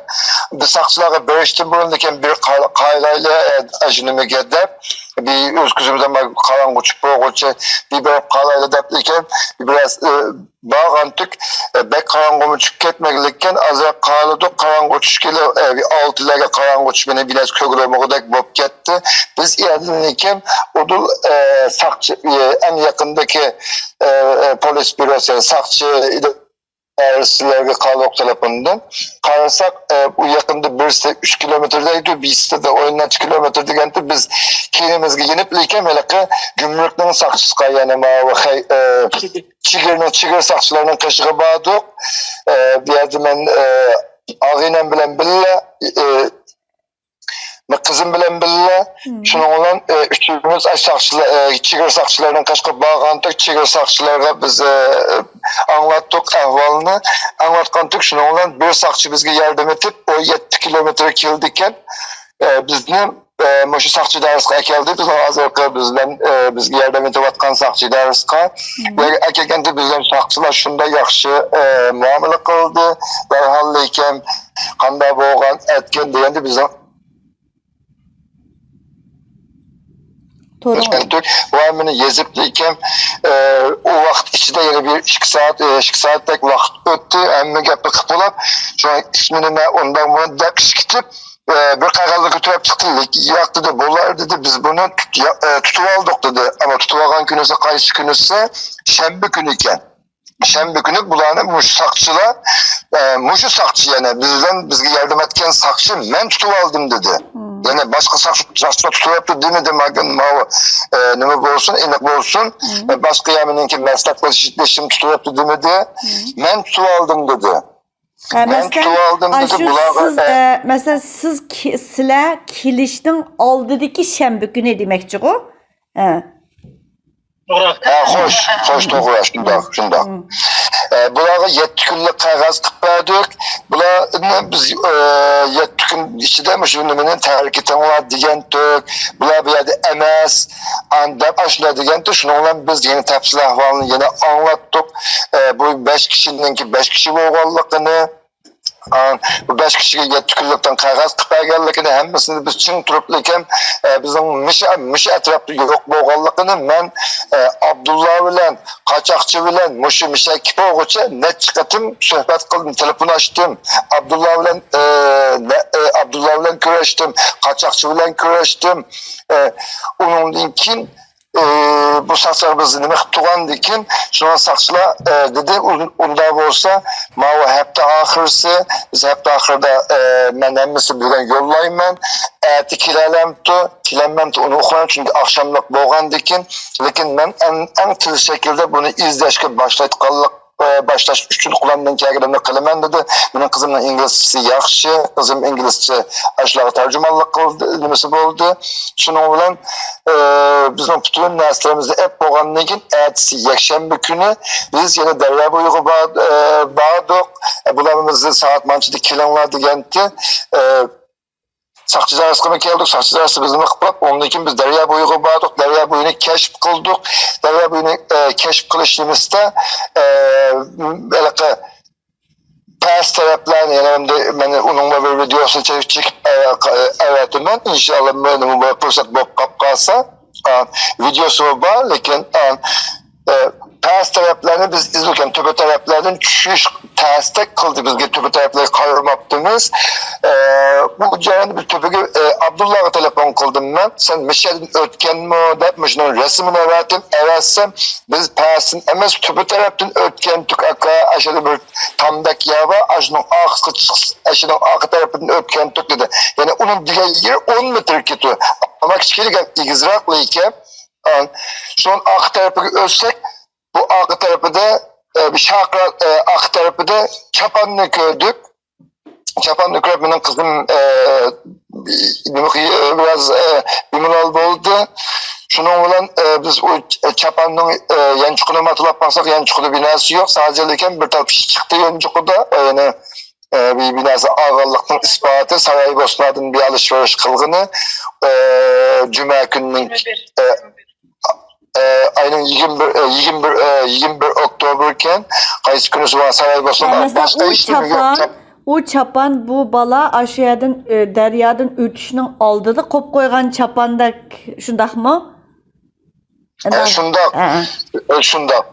بىز ساقچىلارغا بېرىشتىن بۇرۇن لېكىن بىر قار-، قارايلى، ئە، ئاشۇ نېمىگە دەپ، بىر ئۆز كۆزىمىزدە ما-، قاراڭغۇ چۈشۈپ بولغۇچە بىر بېرىپ قارايلى دەپ لېكىن بىراز، ئە، بارغانتۇق، ئە، بەك قاراڭغۇمۇ چۈشۈپ كەتمىگەنلىكتىن، ئازراق قارىلىدۇق. قاراڭغۇ چۈشكىلى، ئە، بىر ئالتىلەرگە قاراڭغۇ چۈشۈپ، يەنە بىر نەچچە كۆرگىلى بولمىغۇدەك بولۇپ كەتتى. بىز ئەدىنلىكىن ئۇدۇل، ئە، ساقچى، ئە، ئەڭ يېقىندىكى، ئە، ئە، پولىس بيۇروسى، ساقچى ئىدارىسىلەرگە قارىدۇق تېلېفوندىن. قارىساق، ئە، ئۇ يېقىندا بىرسى ئۈچ كىلومېتىر دەيدۇ، بىرسىدە ئون نەچچە كىلومېتىر دېگەنتى. بىز كەينىمىزگە يېنىپ لېكىن ھېلىقى گۈمرۈكنىڭ ساقچىسىغا، يەنى ماۋۇ خەي-، ئە، چېگرىنىڭ، چېگرا ساقچىلارنىڭ قېشىغا باردۇق. ئە، بۇ يەردە مەن، ئە، ئاغىنەم بىلەن بىللە، ئە، قىزىم بىلەن بىللە، شۇنىڭ بىلەن، ئە، ئۈچىمىز ئاشۇ ساقچىلار، ئە، چېگرا ساقچىلارنىڭ قېشىغا بارغانتۇق، چېگرا ساقچىلارغا بىز، ئە، ئاڭلاتتۇق ئەھۋالنى. ئاڭلاتقانتۇق، شۇنىڭ بىلەن بىر ساقچى بىزگە ياردەم ئېتىپ، ئون يەتتە كىلومېتىر كېلىدىكەن. ئە، بىزنى، ئە، مۇشۇ ساقچى ئىدارىسىغا ئەكەلدى. بىزنىڭ ھازىرقى بىز بىلەن، ئە، بىزگە ياردەم ئېتىۋاتقان ساقچى ئىدارىسىغا. بۇ يەرگە ئەكەلگەندە بىزنىڭ ساقچىلار شۇنداق ياخشى، ئە، مۇئامىلە قىلدى. دەرھال لېكىن قانداق بولغان، ئەتكەن دېگەندە بىزنىڭ توغرا. ئۆتكەن تۈر ۋە مېنى يېزىپ لېكىن، ئە، ئۇ ۋاقىت ئىچىدە يەنە بىر ئىككى سائەت، ئە، ئىككى سائەتتەك ۋاقىت ئۆتتى. ھەممە گەپنى قىلىپ بولۇپ، شۇڭا ئىسمىنى مەن ئۇنداق مۇنداق دەپ ئىشقىتىپ، ئە، بىر قەغەزنى كۆتۈرۈپ چىقتى. ياق دېدى، بۇلار دېدى، بىز بۇنى تۇت-، يا-، ئە، تۇتۇۋالدۇق دېدى. ئەمما تۇتۇۋالغان كۈنىسى قايسى كۈنىسى؟ شەنبە كۈنى ئىكەن. شەنبە كۈنى بۇلارنى مۇشۇ ساقچىلار، ئە، مۇشۇ ساقچى يەنە بىز بىلەن بىزگە ياردەم ئەتكەن ساقچى مەن تۇتۇۋالدىم دېدى. يەنە باشقا ساقچى، ساقچىلار تۇتۇۋاپتۇ دېمىدى، ماگىن ماۋۇ، ئە، نېمە بولسۇن، ئېنىق بولسۇن. ئە، باشقا يەنە مېنىڭكى مەسلىھەتدىشىم تۇتۇۋاپتۇ دېمىدى. مەن تۇتۇۋالدىم دېدى. ئە، مەن مەسىلەن، تۇتۇۋالدىم دېدى ئاشۇ بۇلارغا. سىز، ئە، ئە، مەسىلەن، سىز كى-، سىلەر كېلىشنىڭ ئالدىدىكى شەنبە كۈنى دېمەكچىغۇ؟ ئە. ھە، خوش، خوش، توغرا، شۇنداق، شۇنداق. ئە، بۇلارغا يەتتە كۈنلۈك قەغەز قىلىپ بەردۇق. بۇلارنى بىز، ئە، يەتتە كۈن ئىچىدە مۇشۇ نېمىنى تەرك ئېتىڭلار دېگەنتۇق. بۇلار بۇ يەردە ئەمەس، ئان-، دەپ ئاشۇنداق دېگەنتۇق. شۇنىڭ بىلەن بىز يەنە تەپسىلىي ئەھۋالنى يەنە ئاڭلاتتۇق. ئە، بۇ بەش كىشىنىڭكى بەش كىشى بولغانلىقىنى، ئا، بۇ بەش كىشىگە يەتتە كۈنلۈكتىن قەغەز قىلىپ بەرگەنلىكىنى ھەممىسىنى بىز چىڭ تۇرۇپ لېكىن، ئە، بىزنىڭ مۇشۇ، مۇشۇ ئەتراپتا يوق بولغانلىقىنى مەن، ئە، ئابدۇللا بىلەن، قاچاقچى بىلەن مۇشۇ مىشەككە بولغۇچە نەچچە قېتىم سۆھبەت قىلدىم، تېلېفون ئاچتىم. ئابدۇللا بىلەن، ئە، نە-، ئە، ئابدۇللا بىلەن كۆرۈشتۈم، قاچاقچى بىلەن كۆرۈشتۈم. ئە، ئۇنىڭدىن كېيىن ئى، بۇ ساقچىلار بىز نېمە قىلىپ تۇرغاندىكىن، شۇڭا ساقچىلار، ئى، دېدى، ئۇن-، ئۇنداق بولسا، ماۋۇ ھەپتە ئاخىرسى، بىز ھەپتە ئاخىرىدا، ئى، مەن ھەممىسى بۈگۈن يوللايمەن، ئەتە كېلەلەمتۇ، كېلەلمەمتۇ، ئۇنى ئۇقمايمەن، چۈنكى ئاخشاملىق بولغاندىكىن، لېكىن مەن ئەڭ، ئەڭ تېز شەكىلدە بۇنى ئىزدەشكە باشلايدىغانلىق ئە، باشلاش ئۈچۈن قولۇمدىن كەلگىنىمنى قىلىمەن، دېدى. مېنىڭ قىزىمنىڭ ئىنگلىزچىسى ياخشى، قىزىم ئىنگلىزچە ئاشۇلارغا تەرجىمانلىق قىلدى، نېمىسى بولدى. شۇنىڭ بىلەن، ئە، بىزنىڭ پۈتۈن نەرسىلىرىمىزنى ئېلىپ بولغاندىن كېيىن، ئەتىسى يەكشەنبە كۈنى بىز يەنە دەريا بويىغا بار-، ئە، باردۇق. ئە، بۇلار بىزنى سائەت مانچىدا كېلىڭلار دېگەنتى. ئە، ساقچى ئىدارىسىغىمۇ كەلدۇق، ساقچى ئىدارىسى بىزنى قىلىپ، ئۇندىن كېيىن بىز دەريا بويىغا باردۇق، دەريا بويىنى كەشىپ قىلدۇق. دەريا بويىنى، ئە، كەشىپ قىلىش نېمىسىدە، ئە، ھېلىقى پەس تەرەپلەرنى، يەنە ئەمدى مەن ئۇنىڭغا بىر ۋىدېئوسىنى چېكىپ، چېكىپ، ئە، ئە، ئەۋەتىمەن. ئىنشاللا، مەن بۇ پۇرسەت بولۇپ قاپ قالسا، ئە، ۋىدېئوسىمۇ بار، لېكىن، ئە، ئە، پەس تەرەپلەرنى بىز ئىزدىۋاتقان، تۆپە تەرەپلەردىن چۈشۈش تەستەك قىلدى بىزگە، تۆپە تەرەپلەرگە قارىماپتىمىز. ئە، بۇ جەرياندا بىز تۆپىگە، ئە، ئابدۇللاغا تېلېفون قىلدىم مەن، سەن مەشەدىن ئۆتكەنمۇ دەپ، مۇشۇنىڭ رەسىمىنى ئەۋەتىم، ئەۋەتسەم، بىز پەستىن ئەمەس، تۆپە تەرەپتىن ئۆتكەنتۇق ئاكا، ئاشۇ بىر تامدەك يەر بار، ئاشۇنىڭ ئارقىسىغا چىقسا، ئاشۇنىڭ ئارقا تەرىپىدىن ئۆتكەنتۇق دېدى. يەنى ئۇنىڭ دېگەن يېرى ئون مېتىر كېتىدۇ. ئەمما كىچىككىنە ئېگىزراق لېكىن، ئە، شۇنىڭ ئارقا تەرىپىگە ئۆتسەك، بۇ ئارقا تەرىپىدە، ئە، بىر شاقىراق، ئە، ئارقا تەرىپىدە چاپاننى كۆردۇك. چاپاننى كۆرۈپ مېنىڭ قىزىم، ئە، نېمە، بىراز، ئە، بىمالال بولدى. شۇنىڭ بىلەن، ئە، بىز ئۇ چاپاننىڭ، ئە، يانچۇقىنى ماتىلاپ باقساق، يانچۇقىدا بىر نەرسە يوق. سادىچىلا بىر تال پىششىق چىقتى يانچۇقىدا. ئە، يەنە، ئە، بىر، بىر نەرسە ئالغانلىقنىڭ ئىسپاتى، سارايبوستاندىن بىر ئالىشۋېرىش قىلغىنى، ئە، جۈمە كۈنىنىڭ، ئە، ئە، ئاينىڭ يىگىرمە بىر، ئە، يىگىرمە بىر، ئە، يىگىرمە بىر ئوكتوبىركەن، قايسى كۈنى سارايبوستان، ئە، مەسىلەن، باشقا ئۇ ھېچ نېمە يوق. چاپان، ئۇ چاپان بۇ بالا ئاشۇ يەردىن، ئۆ، دەريادىن ئۆتۈشنىڭ ئالدىدا قويۇپ قويغان چاپاندەك، شۇنداقمۇ؟ ئە، شۇنداق. ئە، ئە. ئە، شۇنداق.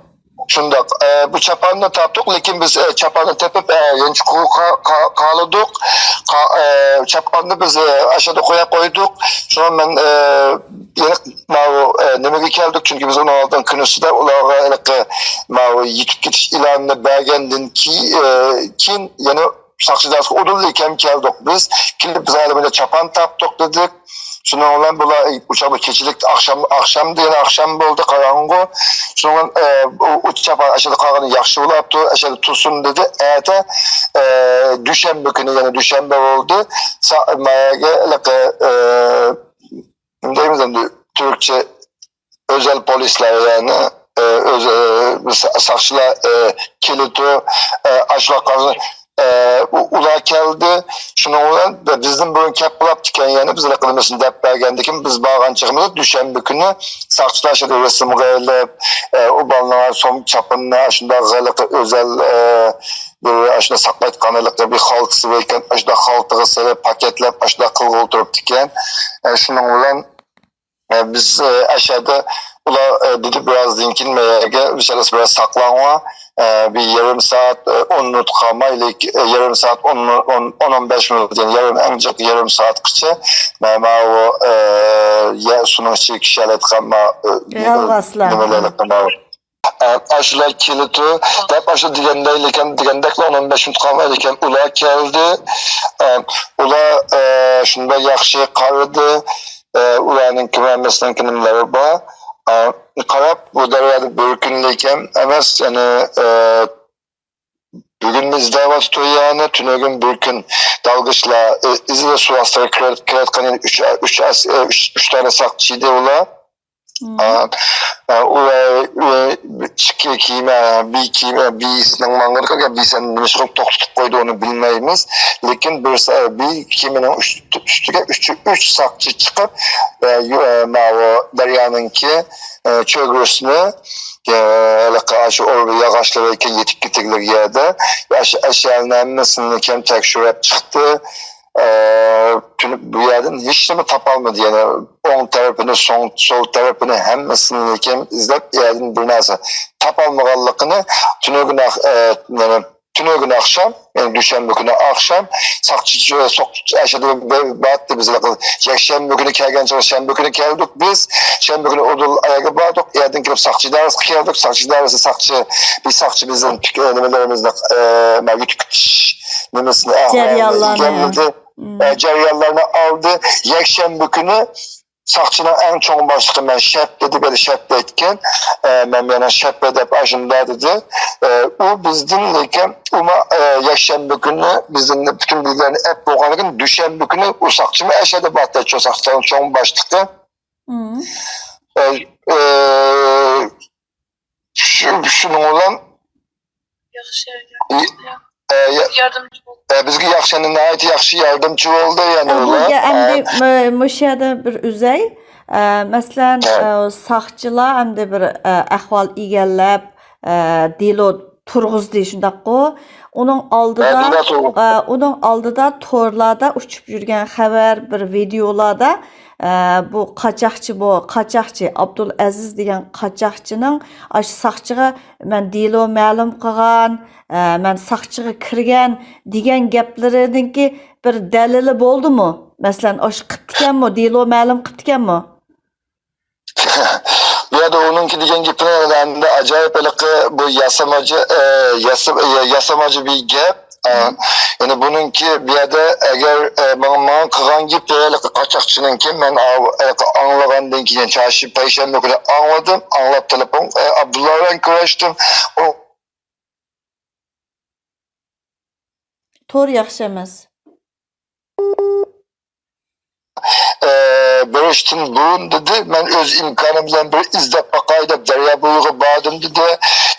شۇنداق. ئە، بۇ چاپاننى تاپتۇق، لېكىن بىز، ئە، چاپاننى تېپىپ، ئە، يانچۇقىغا قا-، قا-، قالىدۇق. قا-، ئە، چاپاننى بىز، ئە، ئاشۇدا قويۇپ قويدۇق. شۇڭا مەن، ئە، يەنە ماۋۇ، ئە، نېمىگە كەلدۇق، چۈنكى بىز ئۇنىڭ ئالدىن كۈنىسىدە ئۇلارغا ھېلىقى ماۋۇ يېتىپ كېتىش ئېلانىنى بەرگەندىن كېي-، ئە، كېيىن يەنە ساقچى ئىدارىسىگە ئۇدۇللا كەم كەلدۇق بىز. كېلىپ بىز ھەلى چاپان تاپتۇق دېدۇق. شۇنىڭ بىلەن بۇلار ئۇ چاغدا كېچىلىك، ئاخشام، ئاخشامدا يەنە ئاخشام بولدى، قاراڭغۇ. شۇنىڭ بىلەن، ئە، ئۇ، ئۇ چاپان ئەشەدە قالغىنى ياخشى بولاپتۇ، ئەشەدە تۇرسۇن دېدى. ئەتە، ئە، دۈشەنبە كۈنى، يەنە دۈشەنبە بولدى. سا-، مايەگە، ئە، نېمە دەيمىز ئەمدى تۈركچە، ئۆزەل پولىسلار، يەنى، ئە، ئۆز-، ئە، سا-، ساقچىلار، ئە، كېلىدۇ، ئە، ئاشۇلار قالسۇن، ئە، ئۇ-، ئۇلار كەلدى. شۇنىڭ بىلەن بىزدىن بۇرۇن كەپ بولاپتىكەن، يەنى بىز نېمىسىنى دەپ بەرگەندىكىن، بىز بارغان چېغىمىزدا دۈشەنبە كۈنى ساقچىلار شۇ رەسىمگە ئېلىپ، ئە، ئۇ بالىنىڭ سوم چاپىنىنى، شۇنداق ھېلىقى ئۆزەل، ئە، بىر ئاشۇنداق ساقلايدىغان ھېلىقى بىر خالتىسى بار ئىكەن، ئاشۇنداق خالتىغا سېلىپ، پاكەتلەپ، ئاشۇنداق قىلغىلى تۇرۇپتىكەن. ئە، شۇنىڭ بىلەن، ئە، بىز، ئە، ئەشەدە ئۇلار، ئە، دېدى، بىرازدىن كېيىن مەيەگە بىچارىسى بىراز ساقلاڭلار، ئە، بىر يېرىم سائەت، ئە، ئون مىنۇت قالمايلى، ئە، يېرىم سائەت، ئون، ئون، ئون، ئون بەش مىنۇت، يەنى يېرىم، ئەڭ جىق يېرىم سائەتقىچە مە-، ماۋۇ، ئە، يە-، سۇنىڭ ئىچىگە كىشەلەيدىغان ما-، ئە، يالغاسلار. نېمىلەرنى قىلماۋۇ. ئە، ئاشۇلار كېلىدۇ دەپ، ئاشۇ دېگەندەكلىكەن، دېگەندەكلا ئون، ئون بەش مىنۇت قالمايدىكەن، ئۇلار كەلدى. ئە، ئۇلار، ئە، شۇنداق ياخشى قارىدى. ئە، ئۇلارنىڭكى ھەممىسىنىڭكى نېمىلىرى بار. ئە، قاراپ، بۇ دەريادا بىر كۈنلۈك ھەم ئەمەس، يەنى، ئە، بۈگۈن بىز دەۋاتىدۇ، يەنى تۈنۈگۈن بىر كۈن دالغىچلار، ئە، ئىزىدا سۇ ئاستىغا كىرىۋەت-، كىرىۋەتكەن ئۈچ، ئۈچ ئاس-، ئە، ئۈچ، ئۈچ دانە ساقچى ئىدى ئۇلار. ئا، ئا، ئۇ، ئە، ئە، ئىككى كېمە، بىر كېمە، بىرسىنىڭ ماڭغىنىغا، بىرسىنى نېمە ئىش قىلىپ توختىتىپ قويدى، ئۇنى بىلمەيمىز. لېكىن بىر سا-، بىر كېمىنىڭ ئۈست-، ئۈستىگە ئۈچ، ئۈچ ساقچى چىقىپ، ئە، يۇ-، ئە، ماۋۇ دەريانىڭكى، ئە، چۆگرىسىنى، ئە، ھېلىقى ئاشۇ ئوردا ياغاچلىرى يېتىپ كېتىدىغان يەردە، ئەش-، ئەشيالارنى ھەممىسىنى كەم تەكشۈرۈپ چىقتى. ئە، تۈنۈپ بۇ يەردىن ھېچنېمە تاپالمىدى. يەنە ئوڭ تەرىپىنى، سوڭ، سول تەرىپىنى ھەممىسىنى كېم ئىزدەپ، ئۇ يەردىن بىر نەرسە تاپالمىغانلىقىنى تۈنۈگۈن ئاخ-، ئە، يەنە تۈنۈگۈن ئاخشام، يەنى دۈشەنبە كۈنى ئاخشام ساقچى چۆ-، سوق-، ئەشەدە بە-، باتتى بىزلەر. يەكشەنبە كۈنى كەلگەن چاغدا، شەنبە كۈنى كەلدۇق بىز. شەنبە كۈنى ئۇدۇل ئەيەرگە باردۇق. ئۇ يەردىن كېلىپ ساقچى ئىدارىسىگە كەلدۇق. ساقچى ئىدارىسى ساقچى، بىر ساقچى بىزنىڭ پىك-، نېمىلىرىمىزنى، ئە، مە-، يۈتۈپ كېتىش نېمىسىنى، ئەھۋالىنى جەريانلارنى. ئىگىلىدى. ئە، جەريانلارنى ئالدى. يەكشەنبە كۈنى ساقچىنىڭ ئەڭ چوڭ باشلىقى مەن شەپتە دېدى، بەلى شەپتە ئېيتكەن. ئە، مەن مېنىڭ شەپتە دەپ ئاشۇنداق دېدى. ئە، ئۇ بىزدىن لېكىن ئۇما، ئە، يەكشەنبە كۈنى بىزدىن پۈتۈن بىلگىلەرنى ئەپ بولغاندىن كېيىن دۈشەنبە كۈنى ئۇ ساقچىمۇ ئەشەدە بارتى، شۇ ساقچىلارنىڭ چوڭ باشلىقى. ئە، ئە، شۇ، شۇنىڭ بىلەن ياخشى، ئە، يا-، ياردەمچى بولدى. ئە، بىزگە ياخشى، يەنە ناھايىتى ياخشى ياردەمچى بولدى، يەنە ئە، بۇ ئۇلار. گە-، ئەمدى، ئە، مۇ-، مۇشۇ يەردە بىر ئۈزەي. ئە، مەسىلەن، ئە، ساقچىلار ئەمدى بىر، ئە، ئەھۋال ئىگىلەپ، ئە، دېلو تۇرغۇزدى، شۇنداققۇ؟ ئۇنىڭ ئالدىدا، ئە، ئۇنىڭ ئالدىدا تورلاردا ئۇچۇپ يۈرگەن خەۋەر، بىر ۋىدېئولاردا، ئە، بۇ قاچاقچى، بۇ قاچاقچى، ئابدۇلئەزىز دېگەن قاچاقچىنىڭ ئاشۇ ساقچىغا مەن دېلو مەلۇم قىلغان، ئە، مەن ساقچىغا كىرگەن دېگەن گەپلىرىنىڭكى بىر دەلىلى بولدىمۇ؟ مەسىلەن، ئاشۇ قىپتىكەنمۇ، دېلو مەلۇم قىپتىكەنمۇ؟ بۇ يەردە ئۇنىڭكى دېگەن گېپىنى ئەمدى ئاجايىپ ھېلىقى بۇ ياسىماجا، ئە، ياسا-، ياسىماجا بىر گەپ. ئە، يەنى بۇنىڭكى بۇ يەردە ئەگەر، ئە، ماڭا، ماڭا قىلغان گېپى ھېلىقى قاچاقچىنىڭكى، مەن ئاۋ-، ھېلىقى ئاڭلىغاندىن كېيىن، چارشەنبە، پەيشەنبە كۈنى ئاڭلىدىم، ئاڭلاپ تېلېفون، ئە، ئابدۇللا بىلەن كۆرۈشتۈم. ئۇ تور ياخشى ئەمەس. ئە، بېرىشتىن بۇرۇن دېدى، مەن ئۆز ئىمكانىم بىلەن بىر ئىزدەپ باقاي دەپ دەريا بويىغا باردىم دېدى.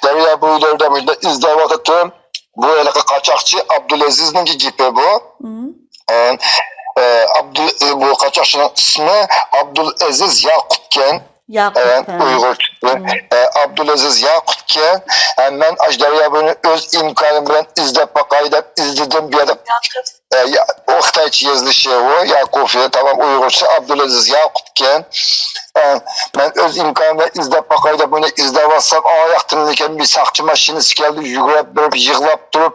دەريا بويلىرىدا مۇشۇنداق ئىزدەۋاتاتتىم. بۇ ھېلىقى قاچاقچى ئابدۇلئەزىزنىڭكى گېپى بۇ. مم. ئە، ئە، ئابدۇل-، ئە، بۇ قاچاقچىنىڭ ئىسمى ئابدۇلئەزىز ياقۇپكەن. ياقۇپ، ئە، ھە. ئۇيغۇرچىسى. مم. ئە، ئابدۇلئەزىز ياقۇپكەن. ئە، مەن ئاشۇ دەريا بويىنى ئۆز ئىمكانىم بىلەن ئىزدەپ باقاي دەپ ئىزدىدىم. بۇ يەردە، ئە، يا-، ئۇ خىتايچە يېزىلىشى ئۇ، ياقۇپى، تامام ئۇيغۇرچە ئابدۇلئەزىز ياقۇپكەن. ئە، مەن ئۆز ئىمكانىم بىلەن ئىزدەپ باقاي دەپ بۇنى ئىزدەۋاتسام، ئاياقتىن لېكىن بىر ساقچى ماشىنىسى كەلدى، يۈگۈرۈپ بېرىپ يىغلاپ تۇرۇپ،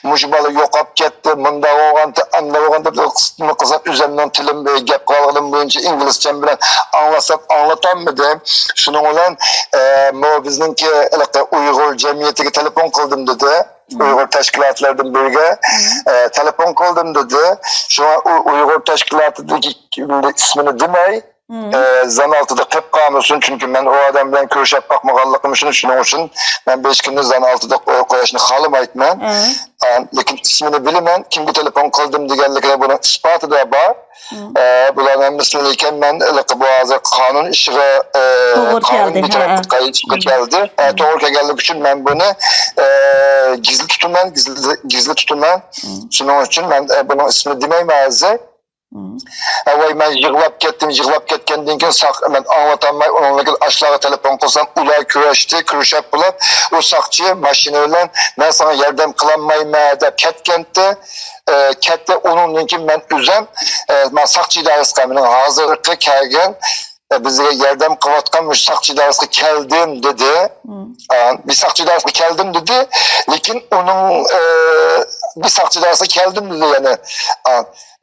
مۇشۇ بالا يوقاپ كەتتى، مۇنداق بولغانتى، ئانداق بولغانتى، قىسمى قىلسام ئۆزۈمنىڭ تىلىم، گەپ قىلغىنىم بويىچە ئىنگلىزچەم بىلەن ئاڭلاتسام ئاڭلىتالمىدىم. شۇنىڭ بىلەن، ئە، مو بىزنىڭكى ھېلىقى ئۇيغۇر جەمئىيىتىگە تېلېفون قىلدىم دېدى. مم. ئۇيغۇر تەشكىلاتلىرىدىن بىرىگە، مم. ئە، تېلېفون قىلدىم دېدى. شۇڭا ئۇ ئۇيغۇر تەشكىلاتىدىكى ئىسمىنى دېمەي، مم. ئە، زان ئالتىدا قېلىپ قالمىسۇن، چۈنكى مەن ئۇ ئادەم بىلەن كۆرۈشۈپ باقمىغانلىقىم ئۈچۈن، شۇنىڭ ئۈچۈن مەن بىر ھېچكىمنى زان ئالتىدا قوي-، قويۇشنى خالىمايتتىمەن. ئە. ئە، لېكىن ئىسمىنى بىلىمەن، كىمگە تېلېفون قىلدىم دېگەنلىكىنى بۇنىڭ ئىسپاتىدا بار. مم. ئە، بۇلارنىڭ ھەممىسىنى لېكىن مەن ھېلىقى بۇ ھازىر قانۇن ئىشىغا، ئە، توغرا قانۇن كەلدى، بىر ھە. تەرەپكە قايتىشقا مم. كەلدى. ئە، مم. توغرا كەلگەنلىكى ئۈچۈن مەن بۇنى، ئە، گىزلى تۇتىمەن، گىزلى، گىزلى تۇتىمەن. مم. شۇنىڭ ئۈچۈن مەن، ئە، بۇنىڭ ئىسمىنى دېمەيمەن ھازىر. مم. ھە، ۋاي، مەن يىغلاپ كەتتىم، يىغلاپ كەتكەندىن كېيىن ساق-، مەن ئاڭلاتالماي، ئۇنىڭدىن كېيىن ئاشۇلارغا تېلېفون قىلسام، ئۇلار كۆرۈشتى، كۆرۈشۈپ بولۇپ، ئۇ ساقچى ماشىنا بىلەن، مەن ساڭا ياردەم قىلالمايمەن دەپ كەتكەنتى. ئە، كەتتى. ئۇنىڭدىن كېيىن مەن ئۆزۈم، ئە، مەن ساقچى ئىدارىسىگە، مېنىڭ ھازىرقى كەلگەن، ئە، بىزگە ياردەم قىلىۋاتقان مۇشۇ ساقچى ئىدارىسىگە كەلدىم دېدى. مم. ئە، بىر ساقچى ئىدارىسىگە كەلدىم دېدى. لېكىن ئۇنىڭ، ئە، بىر ساقچى ئىدارىسىگە كەلدىم دېدى يەنە. ئە،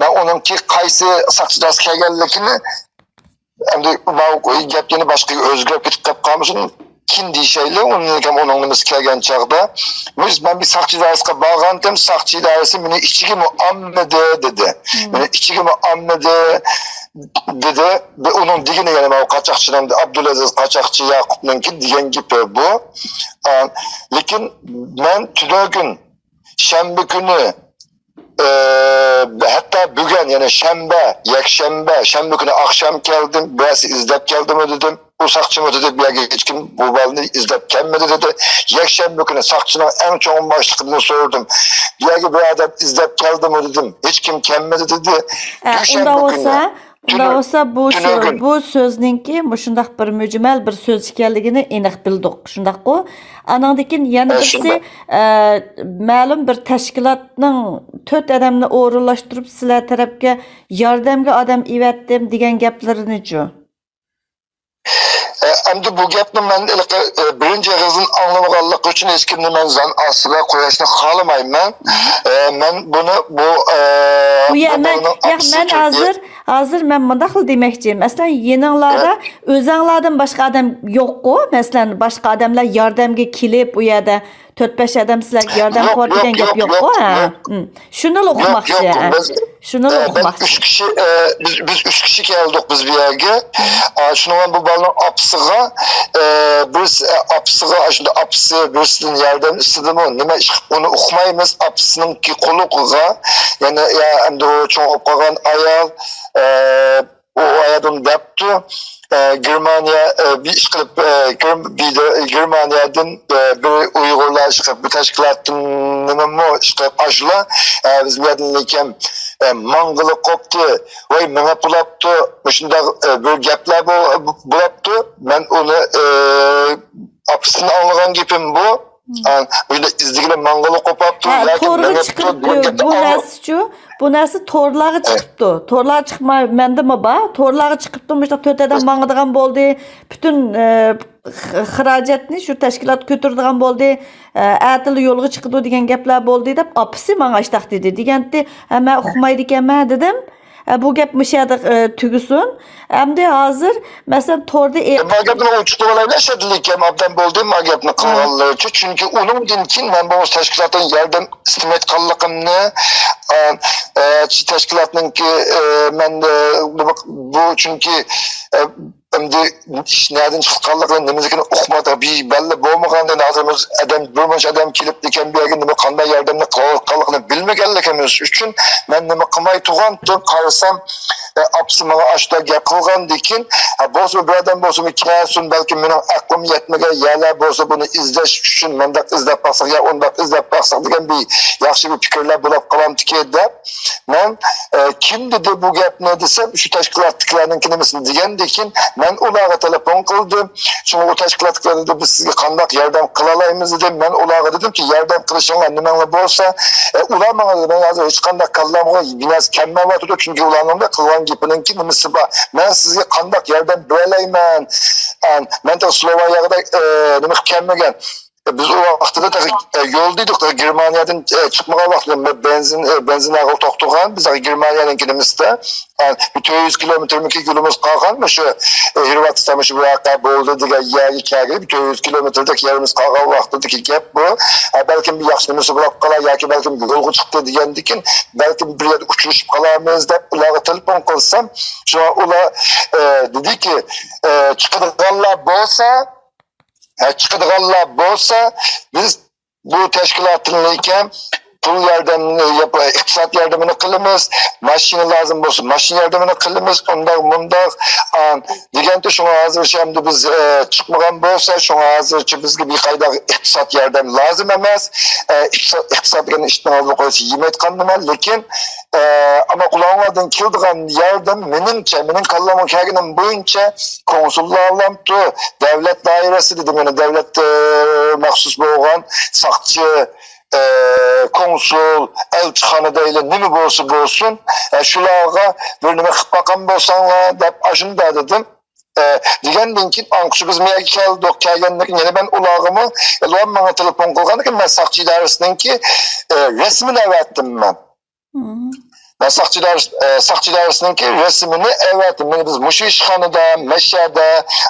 مەن ئۇنىڭكى قايسى ساقچى ئىدارىسىگە كەلگەنلىكىنى، ئەمدى ماۋۇ گەپ يەنە باشقىغا ئۆزگىرىپ كېتىپ قېلىپ قالمىسۇن، كېيىن دېيىشەيلى، ئۇنىڭ، ئۇنىڭ نېمىسى كەلگەن چاغدا. بىز، مەن بىر ساقچى ئىدارىسىگە بارغانتىم، ساقچى ئىدارىسى مېنى ئىچىگىمۇ ئالمىدى دېدى. مم. مېنى ئىچىگىمۇ ئالمىدى دېدى. بى-، ئۇنىڭ دېگىنى يەنە ماۋۇ قاچاقچىنىڭ، ئابدۇلئەزىز قاچاقچى ياقۇپنىڭكى دېگەن گېپى بۇ. ئا، لېكىن مەن تۈنۈگۈن شەنبە كۈنى، ئى، ھەتتا بۈگۈن، يەنى شەنبە، يەكشەنبە، شەنبە كۈنى ئاخشام كەلدىم، بىرەرسى ئىزدەپ كەلدىمۇ دېدىم. ئۇ ساقچىمۇ دېدى، بۇ يەرگە ھېچكىم بۇ بالىنى ئىزدەپ كەلمىدى دېدى. يەكشەنبە كۈنى ساقچىنىڭ ئەڭ چوڭ باشلىقىدىن سورىدىم. بۇ يەرگە بىر ئادەم ئىزدەپ كەلدىمۇ دېدىم. ھېچكىم كەلمىدى دېدى. ئە، ئۇنداق بولسا، ئۇنداق بولسا بۇ سۆ-، بۇ سۆزنىڭكى مۇشۇنداق بىر مۈجمەل بىر سۆز ئىكەنلىكىنى ئېنىق بىلدۇق. شۇنداققۇ؟ ئانىڭدىن كېيىن يەنە بىرسى، ئە، مەلۇم بىر تەشكىلاتنىڭ تۆت ئادەمنى ئورۇنلاشتۇرۇپ سىلەر تەرەپكە ياردەمگە ئادەم ئېۋەتتىم دېگەن گەپلىرىنىچۇ؟ ئە، ئەمدى بۇ گەپنى مەن ھېلىقى، ئە، بىرىنچى ئېغىزدىن ئاڭلىمىغانلىقى ئۈچۈن ھېچكىمنى مەن زان ئاستىدا قويۇشنى خالىمايمەن. ئە، مەن بۇنى، بۇ، ئە، بۇ يەر، بۇ مەن، بالىنىڭ ياق، ئاپىسى مەن چۈنكى ھازىر، ھازىر مەن مۇنداقلا دېمەكچى. مەسىلەن، يېنىڭلاردا، ھە؟ ئۆزەڭلاردىن باشقا ئادەم يوققۇ؟ مەسىلەن، باشقا ئادەملەر ياردەمگە كېلىپ، ئۇ يەردە تۆت-بەش ئادەم سىلەرگە ياردەم قىلىۋاتىدىغان گەپ يوققۇ؟ ھە؟ يوق. شۇنىلا ئۇقماقچى. ھە. شۇنىلا ئۇقماقچى. ئۈچ كىشى، ئە، بىز، بىز ئۈچ كىشى كەلدۇق بىز بۇ يەرگە. ئا، شۇنىڭ بىلەن بۇ بالىنىڭ ئاپىسىغا، ئە، بىرسى، ئە، ئاپىسىغا، شۇنداق ئاپىسى بىرسىدىن ياردەم ئىستىدىمۇ، نېمە ئىش قىلىپ ئۇنى ئۇقمايمىز. ئاپىسىنىڭكى قولىغا، يەنە، يا، ئەمدى ئۇ چوڭ بولۇپ قالغان ئايال، ئە، ئۇ ئايالدىن دەپتۇ، ئە، گېرمانىيە، ئە، بىر ئىش قىلىپ، ئە، گېر-، بىدە-، گېرمانىيەدىن، ئە، بىر ئۇيغۇرلار ئىش قىلىپ، بىر تەشكىلاتتىن نېمىمۇ ئىش قىلىپ ئاشۇلار، ئە، بىز بۇ يەردىن لېكىن، ئە، ماڭغىلى قوپتى، ۋاي مېڭىپ بولاپتۇ، مۇشۇنداق، ئە، بىر گەپلەر بو-، بولاپتۇ. مەن ئۇنى، ئە، ئاپىسىدىن ئاڭلىغان گېپىم بۇ. ئا، بۇ يەردە ئىزدىگىلى ماڭغىلى قوپاپتۇ ھە، ياكى تورغا مېڭىپتۇ چىقىپتۇ. دېگەن گەپنى بۇ ئاڭلىدىم. نەرسىچۇ، بۇ نەرسە تورلارغا ئە. چىقىپتۇ. تورلارغا چىقىپ، ما-، مەندىمۇ بار. تورلارغا چىقىپتۇ، مۇشۇنداق تۆت ئادەم ئەس- ماڭىدىغان بولدى. پۈتۈن، ئە، خ-، خىراجەتنى شۇ تەشكىلات كۆتۈرىدىغان بولدى. ئە، ئەتىلا يولغا چىقىدۇ دېگەن گەپلەر بولدى دەپ، ئاپىسى ماڭا ئاشتاق دېدى. دېگەنتى، ھە، مەن ئۇقمايدىكەنمەن دېدىم. ئە، بۇ گەپ مۇشۇ يەردە، ئە، تۈگىسۇن. ئەمدى ھازىر، مەسىلەن، توردا ئېيت- ما گەپنى ئوچۇقلىۋالايلى، شەدىلىكەم ئابدان بولدى، ما گەپنى ھە. قىلغانلىرىچە. چۈنكى ئۇنىڭدىن كېيىن مەن بۇ تەشكىلاتتىن ياردەم ئىستىمەيدىغانلىقىمنى، ئە، ئە، تەشكىلاتنىڭكى، ئە، مەن، ئە، بۇ، بۇ چۈنكى، ئە، ئەمدى ئىش نەدىن چىققانلىقىنى، نېمىلىكىنى ئۇقمىدۇق، بىر بەللى بولمىغاندىن ھازىر بىز ئادەم، بىر مۇنچە ئادەم كېلىپتىكەن بۇ يەرگە، نېمە، قانداق ياردەمنى قىلىۋاتقانلىقىنى بىلمىگەنلىكىمىز ئۈچۈن مەن نېمە قىلماي تۇرغانتىم، قارىسام، ئە، ئاپىسى ماڭا ئاشۇنداق گەپ قىلغاندىكىن، ئە، بولسىمۇ بىر ئادەم بولسىمۇ كەلسۇن، بەلكىم مېنىڭ ئەقلىم يەتمىگەن يەرلەر بولسا بۇنى ئىزدەش ئۈچۈن مۇنداق ئىزدەپ باقساق يا ئۇنداق ئىزدەپ باقساق دېگەن بىر ياخشى بىر پىكىرلەر بولۇپ قالامتىكى دەپ، مەن، ئە، كىم دېدى بۇ گەپنى دېسەم، شۇ تەشكىلاتتىكىلەرنىڭكى نېمىسىنى دېگەندىكىن، مەن ئۇلارغا تېلېفون قىلدىم. شۇڭا ئۇ تەشكىلاتتىكىلەر دېدى، بىز سىزگە قانداق ياردەم قىلالايمىز دېدى. مەن ئۇلارغا دېدىمكى، ياردەم قىلىشىڭلار نېمەڭلار بولسا، ئە، ئۇلار ماڭا دېدى، مەن ھازىر ھېچقانداق كاللامغا بىر نەرسە كەلمەيۋاتىدۇ، چۈنكى ئۇلارنىڭ قىلغان گېپىنىڭكى نېمىسى بار. مەن سىزگە قانداق ياردەم بېرەلەيمەن؟ ئە، مەن تېخى سلوۋاكىيەگە، ئە، نېمە قىلىپ كەلمىگەن. بىز ئۇ ۋاقتىدا تېخى، ئە، يولدا ئىدۇق، تېخى گېرمانىيەدىن، ئە، چىقمىغان ۋاقتىدا بىر بېنزىن، ئە، بېنزىناغا توختىغان، بىز تېخى گېرمانىيەنىڭكى نېمىسىدە، ئە، بىر تۆت يۈز كىلومېتىرمىكى يولىمىز قالغان، مۇشۇ، ئە، ھىرۋاتىستان مۇشۇ بۇ ۋەقە بولدى دېگەن يەرگە كەلگىلى بىر تۆت يۈز كىلومېتىردەك يېرىمىز قالغان ۋاقتىدىكى گەپ بۇ. ئە، بەلكىم بىر ياخشى نېمىسى بولۇپ قالار ياكى بەلكىم يولغا چىقتى دېگەندىكىن، بەلكىم بىر يەردە ئۇچرىشىپ قالارمىز دەپ ئۇلارغا تېلېفون قىلسام، شۇڭا ئۇلار، ئە، دېدىكى، ئە، چىقىدىغانلار بولسا، ھە، چىقىدىغانلار بولسا، بىز بۇ تەشكىلاتتىن پۇل ياردەمنى، ياپ-، ئىقتىساد ياردىمىنى قىلىمىز، ماشىنا لازىم بولسا، ماشىنا ياردىمىنى قىلىمىز، ئۇنداق، مۇنداق، ئان، دېگەنتى، شۇڭا ھازىرچە ئەمدى بىز، ئە، چىقمىغان بولسا، شۇڭا ھازىرچە بىزگە بىر قايداق ئىقتىساد ياردەم لازىم ئەمەس. ئە، ئىقتىساد، ئىقتىساد دېگەن ئىشنىڭ ئالدىغا قويسا يېمەيدىغان نېمە، لېكىن، ئە، ئەمما قۇلاقلاردىن كېلىدىغان ياردەم، مېنىڭچە، مېنىڭ كاللامغا كەلگىنىم بويىچە، كونسۇللار بىلەن دۆلەت دائىرىسى دېدىم، يەنە دۆلەت، ئە، مەخسۇس بولغان ساقچى، ئە، كونسۇل، ئەلچىخانا دەيلى، نېمە بولسا بولسۇن، ئە، شۇلارغا بىر نېمە قىلىپ باققان بولساڭلار دەپ ئاشۇنداق دېدىم. ئە، دېگەندىن كېيىن ئاڭقۇشى بىز مۇ يەرگە كەلدۇق. كەلگەندىن كېيىن يەنە مەن ئۇلارغىمۇ، ئۇلار ماڭا تېلېفون قىلغاندىن كېيىن مەن ساقچى ئىدارىسىنىڭكى، ئە، رەسىمىنى ئەۋەتتىم مەن. مم. مەن ساقچى ئىدارىسى، ئە، ساقچى ئىدارىسىنىڭكى رەسىمىنى ئەۋەتتىم. مانا بىز مۇشۇ ئىشخانىدا، مەشەدە،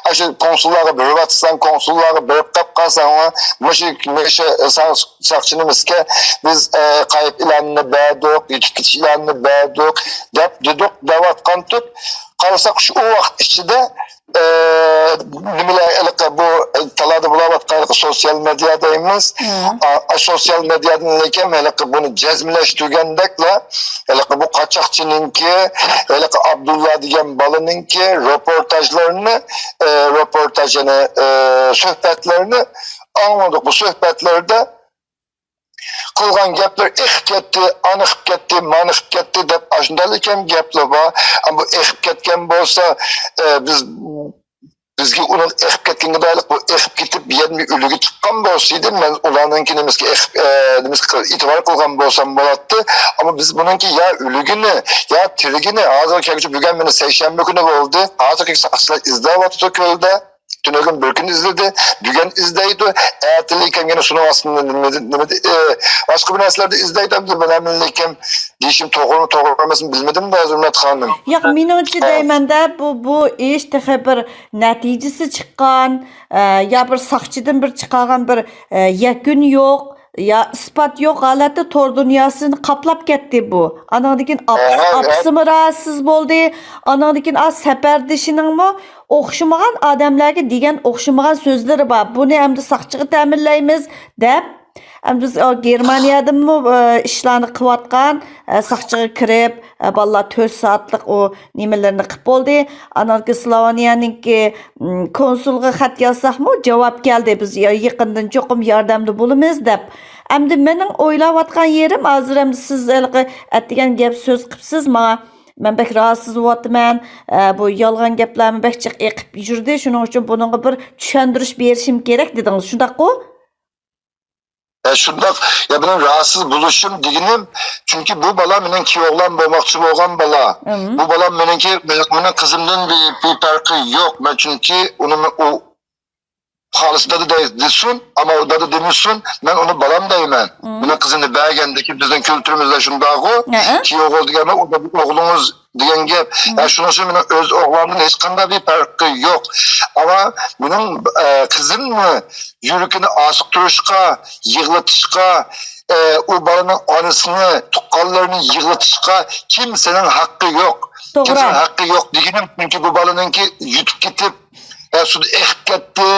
ئاشۇ كونسۇللارغا بېرىۋاتىسەن، كونسۇللارغا بېرىپ قاپ قالساڭلار، مۇشۇ، مۇشۇ ساق-، ساقچى نېمىسىگە بىز، ئە، قايىپ ئېلانىنى بەردۇق، يېتىپ كېتىش ئېلانىنى بەردۇق، دەپ دېدۇق، دەۋاتقانتۇق. قارىساق، شۇ ئۇ ۋاقىت ئىچىدە، ئە، نېمىلەر، ھېلىقى بۇ، ئە، تالادا بولاۋاتقان ھېلىقى سوتسىيال مېدىيا دەيمىز. مم. ئا، ئا، سوتسىيال مېدىيادىن لېكىن ھېلىقى بۇنى جەزملەشتۈرگەندەكلا، ھېلىقى بۇ قاچاقچىنىڭكى، ھېلىقى ئابدۇللا دېگەن بالىنىڭكى روپورتاژلىرىنى، ئە، روپورتاژ، يەنى، ئە، سۆھبەتلىرىنى ئاڭلىدۇق. بۇ سۆھبەتلەردە قىلغان گەپلىرى ئېقىپ كەتتى، ئانىقىپ كەتتى، مانىقىپ كەتتى دەپ ئاشۇنداق ئىكەن گەپلەر بار. ئەمما بۇ ئېقىپ كەتكەن بولسا، ئە، بىز، بىزگە ئۇنىڭ ئېقىپ كەتكەنگە دائىرلىق بۇ ئېقىپ كېتىپ يەنە ئۈلگە چىققان بولسا ئىدى، مەن ئۇلارنىڭكى نېمىسىگە ئېقىپ، ئە، نېمىسىگە ئېتىبار قىلغان بولسام بولاتتى. ئەمما بىز بۇنىڭكى يا ئۈلگىنى، يا تىرىگىنى، ھازىرغا كەلگۈچە بۈگۈن مانا سەيشەنبە كۈنى بولدى. ھازىرغىچە ساقچىلار ئىزدەۋاتىدۇ كۆلدە. تۈنۈگۈن بىر كۈن ئىزدىدى، بۈگۈن ئىزدەيدۇ، ئەتىلىكەن يەنە شۇنىڭ ئاستىدا نېمە، نېمە، ئە، باشقا بىر نەرسىلەردە ئىزدەيدۇ، ئەمدى مانا مەنلىكەن دېيىشىم توغرىمۇ، توغرا ئەمەسمۇ بىلمىدىم-دە، ھۆرمەت خانىم. ياق، مېنىڭچە ھە. دەيمەن-دە، بۇ، بۇ ئىش تېخى بىر نەتىجىسى چىققان، ئە، يا بىر ساقچىدىن بىر چىقارغان بىر، ئە، يەكۈن يوق. يا ئىسپات يوق ھالەتتە تور دۇنياسىنى قاپلاپ كەتتى بۇ. ئانىڭدىن كېيىن ئاپىسى، ئاپىسىمۇ راھەتسىز بولدى. ئانىڭدىن كېيىن ئا سەپەردىشىنىڭمۇ ئوخشىمىغان ئادەملەرگە دېگەن ئوخشىمىغان سۆزلىرى بار. بۇنى ئەمدى ساقچىغا تەمىنلەيمىز دەپ. ئەمدى بىز، ئا، گېرمانىيەدىمۇ، ئا، ئىشلارنى قىلىۋاتقان، ئا، ساقچىغا كىرىپ، ئا، بالىلار تۆت سائەتلىك ئۇ نېمىلىرىنى قىپ بولدى. ئانىڭدىن كېيىن سلوۋېنىيەنىڭكى، م، كونسۇلغا خەت يازساقمۇ جاۋاب كەلدى، بىز يا-، يېقىندىن چوقۇم ياردەمدە بولىمىز دەپ. ئەمدى مېنىڭ ئويلاۋاتقان يېرىم، ھازىر ئەمدى سىز ھېلىقى ئەتىگەن گەپ سۆز قىپسىز ماڭا، مەن بەك راھەتسىز بولۇۋاتىمەن، ئە، بۇ يالغان گەپلەرمۇ بەك جىق ئېقىپ يۈردى، شۇنىڭ ئۈچۈن بۇنىڭغا بىر چۈشەندۈرۈش بېرىشىم كېرەك دېدىڭىز، شۇنداققۇ؟ ئە، شۇنداق، يا، مېنىڭ راھەتسىز بولۇشۇم دېگىنىم، چۈنكى بۇ بالا مېنىڭ كىيىۋ ئوغلان بولماقچى بولغان بالا. بۇ بالام مېنىڭكى، مېنىڭ قىزىمدىن بىر، بىر پەرقى يوق. مەن چۈنكى ئۇنى، ئۇ خالىسا دادا دەي-، دېسۇن، ئەمما ئۇ دادا دېمىسۇن، مەن ئۇنى بالام دەيمەن. مېنىڭ قىزىمنى بەرگەندىكى بىزنىڭ كۈلتۈرىمىزدە شۇنداقغۇ، كىيىۋ ئوغۇل دېگەن ئۇ ئوغلىڭىز دېگەن گەپ. ھە، شۇنىڭ ئۈچۈن مېنىڭ ئۆز ئوغلۇمدىن ھېچقانداق بىر پەرقى يوق. ئەمما مېنىڭ، ئە، قىزىمنى يۈرىكىنى ئاسىقتۇرۇشقا، يىغلىتىشقا، ئە، ئۇ بالىنىڭ ئانىسىنى، تۇغقانلىرىنى يىغلىتىشقا كىمسىنىڭ ھەققى يوق. توغرا. كىمسىنىڭ ھەققى يوق دېگىنىم، چۈنكى بۇ بالىنىڭكى يۈتۈپ كېتىپ، ئە، سۇدا ئېقىپ كەتتى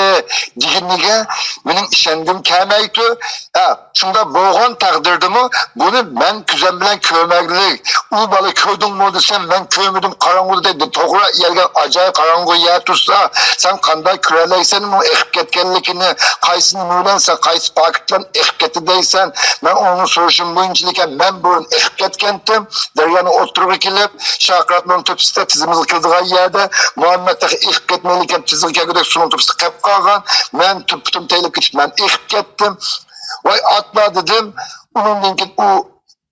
دېگىنىگە مېنىڭ ئىشەنگۈم كەلمەيتۇ. ھە، شۇنداق بولغان تەقدىردىمۇ بۇنى مەن كۆزۈم بىلەن كۆرمەكلىك، ئۇ بالا كۆردۈڭمۇ دېسەم، مەن كۆرمىدىم، قاراڭغۇدا دەيدۇ. توغرا، يەرگە ئاجايىپ قاراڭغۇ يەر تۇرسا، سەن قانداق كۆرەلەيسەن ئۇنىڭ ئېقىپ كەتكەنلىكىنى؟ قايسى نېمە بىلەن سەن، قايسى پاكىت بىلەن ئېقىپ كەتتى دەيسەن؟ مەن ئۇنىڭ سورىشىم بويىچە، لېكىن مەن بۇرۇن ئېقىپ كەتكەنتىم. دەريانىڭ ئوتتۇرىغا كېلىپ، شاقىراتنىڭ تۆپىسىدە تىزىمىزغا كېلىدىغان يەردە مۇھەممەد تېخى ئېقىپ كەتمەيلىكەن، تىزىغا كەلگۈدەك سۇنىڭ تۆپىسىدە قېلىپ قالغان. مەن تۈپ-، پۇتۇم تەگلەپ كېتىپ، مەن ئېقىپ كەتتىم. ۋاي ئاتلا دېدىم. ئۇنىڭدىن كېيىن ئۇ،